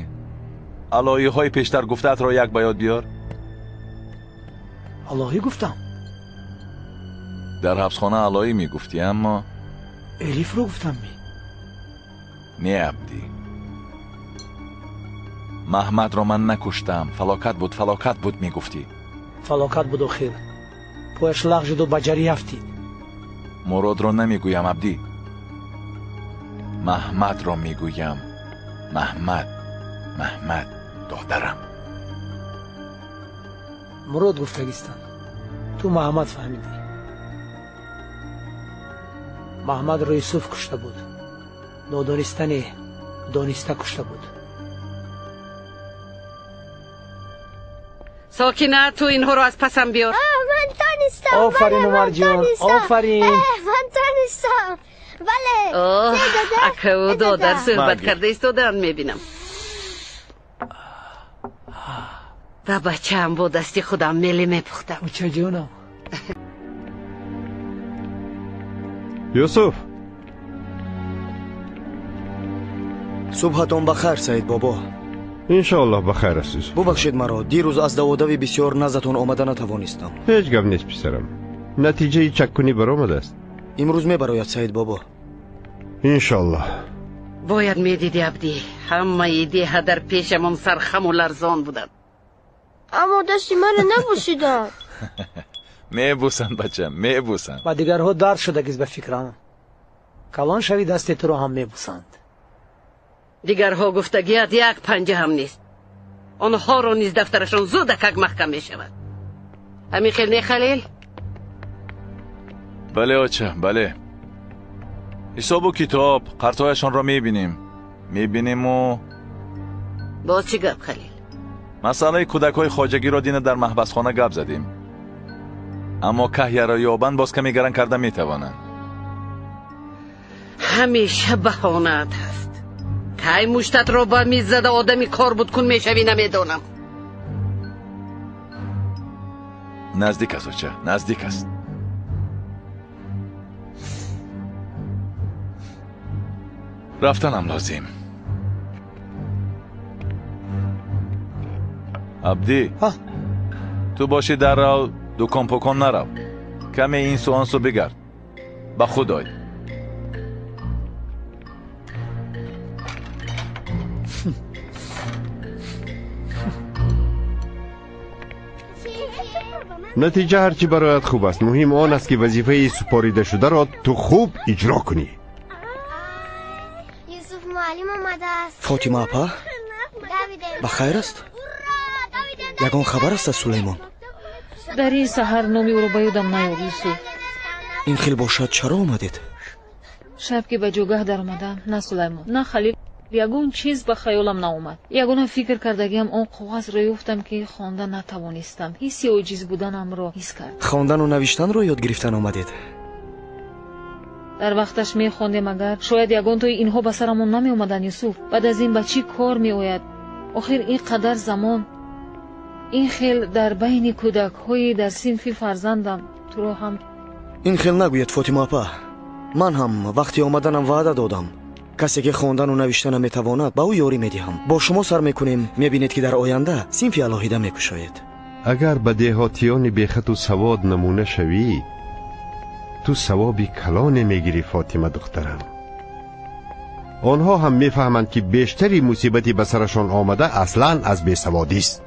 Алоиҳои пештар гуфтаатро як ба ёд биёр. Алоҳӣ гуфтам? Дар ҳабсхона алоӣ мегуфтӣ, аммо Элифро гуфтам ми? Не, Абдӣ, Маҳмадро ман накуштам. Фалокат буд, фалокат буд мегуфтӣ. Фалокат буд охир. Пояш лағжиду ба ҷарӣ афтид. Муродро намегӯям, Абдӣ. Маҳмадро мегӯям. Маҳмад, Маҳмад, додарам. Мурод гуфтагистам. Ту Маҳмад фаҳмидӣ. Маҳмадро Юсуф кушта буд. Нодониста не, дониста кушта буд. Сокина, ту инҳоро аз пасам биёр. Ман тонистам. Офарин, Умарҷон, офарин. Ман тонистам. Бале. Акаву додар суҳбат карда истодаанд, мебинам. Ба бачаам бо дасти худам меле мепухтам. Очаҷонам. Юсуф. Субҳатон ба хайр, Саид бобо. Иншоаллоҳ ба хайр аст, Юсуф. Бубахшед маро, дирӯз аз даводави бисёр наздатон омада натавонистам. Ҳеҷ гап нест, писарам. Натиҷаи чаккунӣ баромадааст. Имрӯз мебарояд, Саид бобо. Иншоаллоҳ. Бояд медидӣ, Абдӣ, ҳамаи деҳа дар пешамон сархаму ларзон буданд. Аммо дасти маро набусиданд. Мебӯсанд, бачам, мебӯсанд. Ба дигарҳо дард шудагист ба фикрам. Калон шавӣ, дасти туро ҳам мебӯсанд. Дигарҳо гуфтагият як панҷа ҳам нест. Онҳоро низ дафтарашон зудакак маҳкам мешавад. Ҳамин хел не, Халил? Бале, оча, бале. Ҳисобу китоб, қарзҳояшонро мебинем. Мебинему. Боз чӣ гап, Халил? Масъалаи кӯдакҳои хоҷагиро дина дар маҳбасхона гап задем. Аммо каҳяро ёбанд, боз каме гаран карда метавонанд. Ҳамеша баҳонаат ҳаст. Кай муштатро ба миз зада одами кор буд кун мешавӣ, намедонам. Наздик аст, оча, наздик аст. Рафтанам лозим. Абдӣ, ту бошӣ дар рав, дукон покон нарав. Каме ин су он су бигард. Ба худ ой. Натиҷа ҳарчи барояд хуб аст. Муҳим он аст, ки вазифаи супоридашударо ту хуб иҷро кунӣ. Юсуф муаллим омадааст. Фотима апа, ба хайр аст? Ягон хабар аст аз Сулаймон? Дар ин саҳар номи ӯро ба ёдам наёр, Юсуф. Ин хел бошад, чаро омадед? Шаб ки ба ҷогаҳ даромадам, на Сулаймон, на Халил, ягон чиз ба хаёлам наомад. Ягона фикр кардагиам он коғазро ёфтам, ки хонда натавонистам. Ҳисси оҷиз буданамро ҳис кардам. Хондану навиштанро ёд гирифтан омадед? Дар вақташ мехондем, агар шояд ягонтои инҳо ба сарамон намеомаданд, Юсуф. Баъд аз ин ба чӣ кор меояд? Охир ин қадар замон ин хел дар байни кӯдакҳои дар синфи фарзандам туро ҳам. Ин хел нагӯед, Фотима апа. Ман ҳам вақти омаданам ваъда додам. Касе ки хондану навишта наметавонад, ба ӯ ёрӣ медиҳам. Бо шумо сар мекунем, мебинед, ки дар оянда синфи алоҳида мекушоед. Агар ба деҳотиёни бехату савод намуна шавӣ, ту савоби калоне мегирӣ, Фотима духтарам. Онҳо ҳам мефаҳманд, ки бештари мусибати ба сарашон омада аслан аз бесаводист.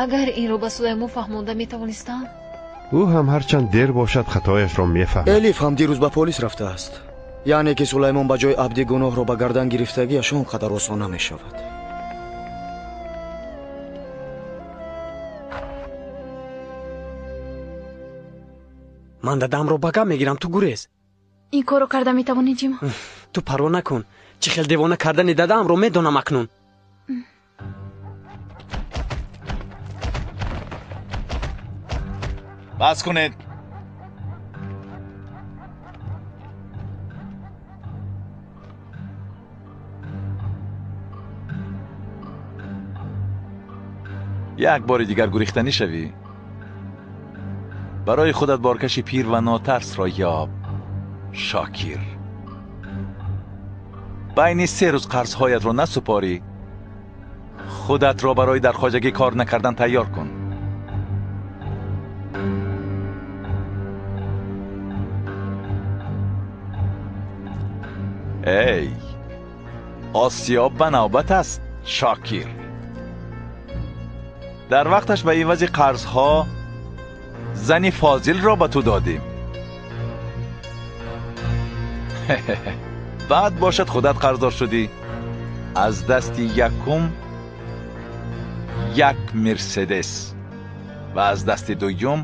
Агар инро ба Сулаймон фаҳмонда метавонистам? Ӯ ҳам ҳарчанд дер бошад, хатояшро мефаҳмад. Элиф ҳам дирӯз ба полис рафтааст. Яъне ки Сулаймон ба ҷои Абдӣ гуноҳро ба гардан гирифтагиаш он қадар осон намешавад. Ман дадамро ба гап мегирам, ту гурез. Ин корро карда метавонӣ, Ҷима? Ту парво накун. Чӣ хел девона кардани дадаамро медонам акнун. Бас кунед. Як бори дигар гурехтанӣ шавӣ, барои худат боркаши пир ва нотарсро ёб, Шокир. Байни 3 рӯз қарзҳоятро насупорӣ, худатро барои дар хоҷагӣ кор накардан тайёр кун. Эй, осиёб ба навбат аст, Шокир. Дар вақташ ба ивази қарзҳо зани фозилро ба ту додем. Баъд бошад худат қарздор шудӣ. Аз дасти якум як Мерседес ва аз дасти дуюм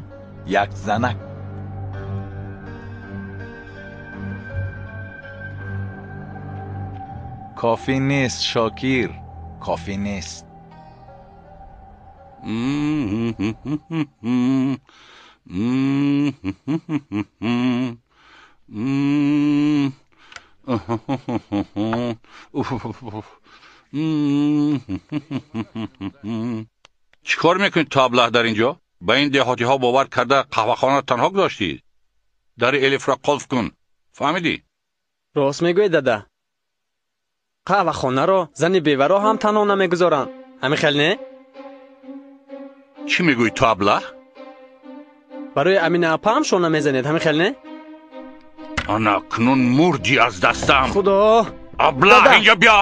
як занак. Кофӣ нест, Шокир, кофӣ нест. Чӣ кор мекунед ту аблаҳ дар инҷо? Ба ин деҳотиҳо бовар карда қаҳвахонаро танҳо гузоштӣ? Дари Элифро қулф кун, фаҳмидӣ? Рост мегӯед, дада. Қаҳвахонаро зани беваро ҳам танҳо намегузоранд. Ҳамин хел не? Чӣ мегӯӣ ту аблаҳ? Барои Амина апа ҳам шона мезанед, ҳамин хел не? Ана акнун мурдӣ аз дастам. Худо! Аблаҳ, инҷо биё!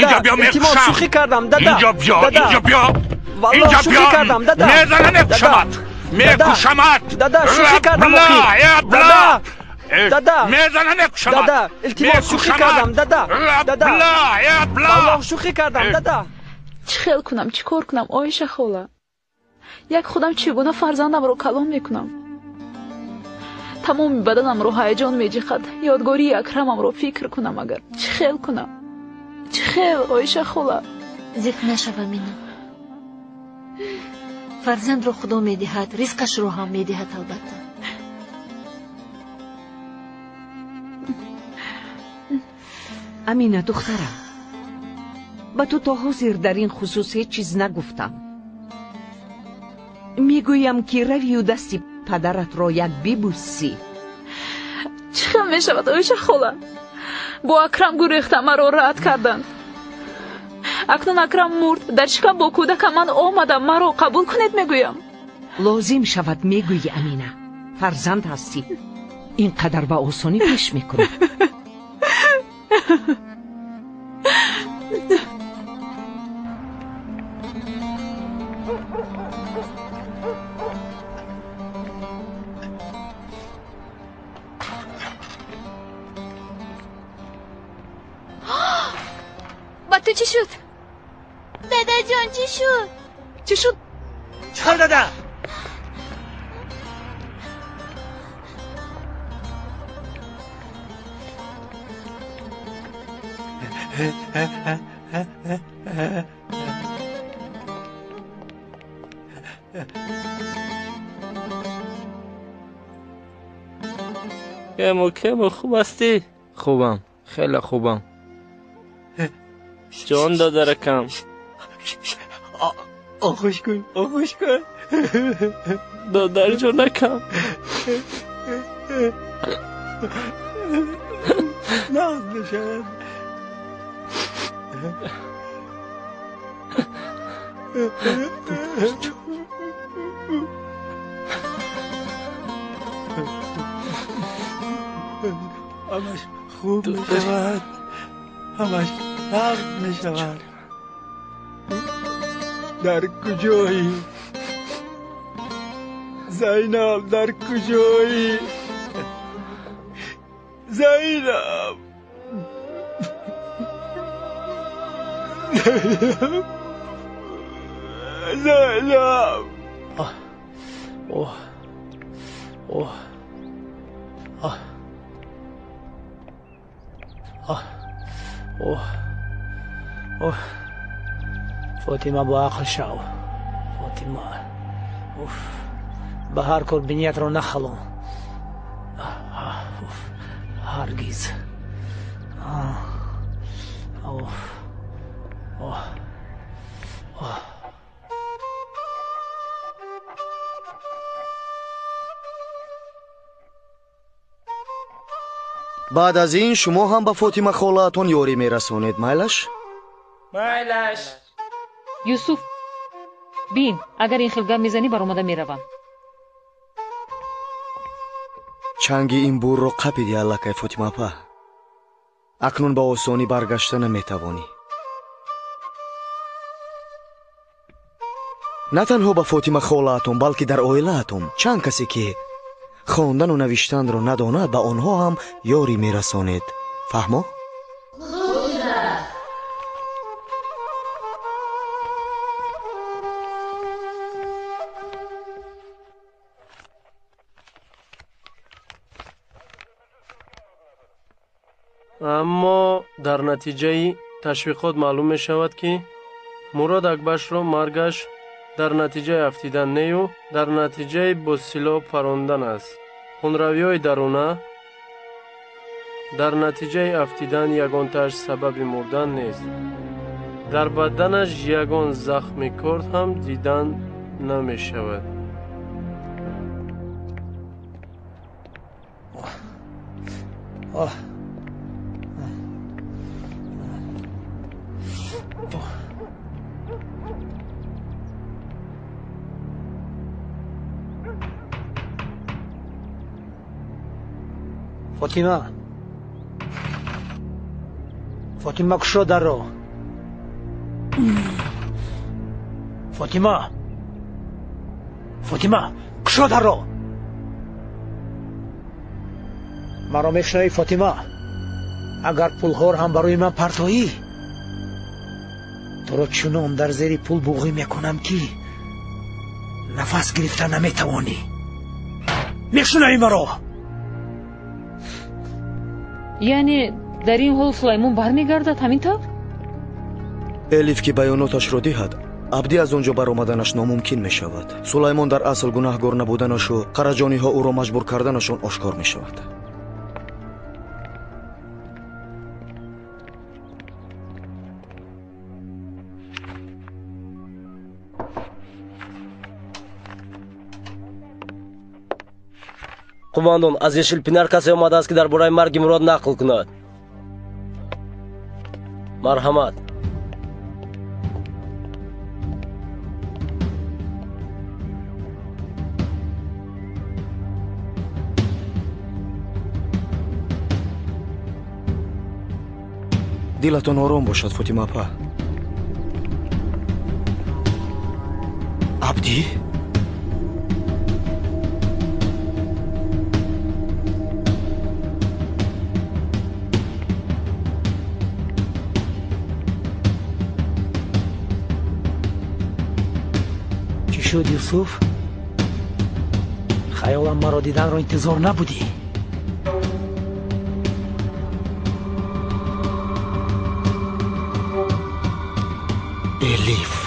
Инҷо биё, илтимос, мекушам! шӯхӣ кардам, дада! Инҷо биё, Дада! инҷо биё! Валлоҳ, Инҷо шӯхӣ биё! кардам, дада! Мезанам, мекушамат! Мекушамат! Дада, шӯхӣ кардам охир. Дада! Дада! Мезанам, мекушамат! Дада, илтимос, шӯхӣ кардам, дада! Дада! Валлоҳ, шӯхӣ кардам, дада! Чӣ хел кунам, чӣ кор кунам, Оиша хола? Як худам чӣ гуна фарзандамро калон мекунам? Тамоми баданамро ҳаяҷон меҷиқад. Ёдгории Акрамамро фикр кунам агар. Чӣ хел кунам? Чӣ хел, Оиша хола? Зиқ нашав, Амина. Фарзандро Худо медиҳад, ризқашро ҳам медиҳад, албатта. Амина, духтарам, ба ту то ҳозир дар ин хусус ҳеҷ чиз нагуфтам. Мегӯям ки равию дасти падаратро як бибӯсӣ. Чӣ хел мешавад, Оиша хола? Бо Акрам гурехта, маро рад карданд. Акнун Акрам мурд, дар шикам бо кӯдакам ман омадам, маро қабул кунед мегӯям. Лозим шавад мегӯӣ, Амина. Фарзанд ҳастӣ. Ин қадар ба осонӣ пеш мекунад. Ба ту чӣ шуд? Дадаҷон, чӣ шуд? Чӣ шуд? Чӣ дада? Кему, Кему, хуб ҳастӣ? Хубам, хеле хубам. Ҷон додаракам. Оғӯш кун, оғӯш кун. Додарҷонакам. Нағз мешавад. Ҳамаш хуб мешавад. Ҳамаш нағз мешавад. Дар куҷоӣ? Зайнаб, дар куҷоӣ? Зайнаб! Зайнаб! Оҳ, оҳ, оҳ, оҳ, оҳ, оҳ. Фотима, бо ақл шав. Фотима, уф, ба ҳар кор биниятро нахалон. Уф, ҳаргиз. Оф, оҳ, оҳ. Баъд аз ин шумо ҳам ба Фотима холаатон ёрӣ мерасонед, майлаш? Майлаш. Юсуф, бин, агар ин хел гап мезанӣ, баромада меравам. Чанги ин бурро қапиди аллакай, Фотима апа. Акнун ба осонӣ баргашта наметавонӣ. На танҳо ба Фотима холаатон, балки дар оилаатон чанд касе ки хондану навиштанро надонад, ба онҳо ҳам ёрӣ мерасонед. Фаҳмо? Аммо дар натиҷаи ташвиқот маълум мешавад, ки Мурод Акбашро маргаш дар натиҷаи афтидан нею дар натиҷаи бо силоҳ парондан аст. Хунравиҳои даруна дар натиҷаи афтидан ягонтааш сабаби мурдан нест. Дар баданаш ягон захми корд ҳам дидан намешавад. Оҳ. Фотима, Фотима, кушо дарро. Фотима, Фотима, Кушо дарро. Маро мешунавӣ, Фотима? Агар пулҳоро ҳам барои ман партоӣ, туро чунон дар зери пул буғӣ мекунам, ки нафас гирифта наметавонӣ. Мешунавӣ маро? Яъне дар ин ҳол Сулаймон бармегардад, ҳамин тавр? Элиф ки баёноташро диҳад, Абдӣ аз он ҷо баромаданаш номумкин мешавад. Сулаймон дар асл гунаҳгор набуданашу қараҷониҳо ӯро маҷбур карданашон ошкор мешавад. Қумандон, аз Ешилпинар касе омадааст, ки дар бораи марги Мурод нақл кунад. Марҳамат. Дилатон ором бошад, Фотима апа. Абдӣ? Чӣ шуд, Юсуф? Хаёлам маро диданро интизор набудӣ. Элиф.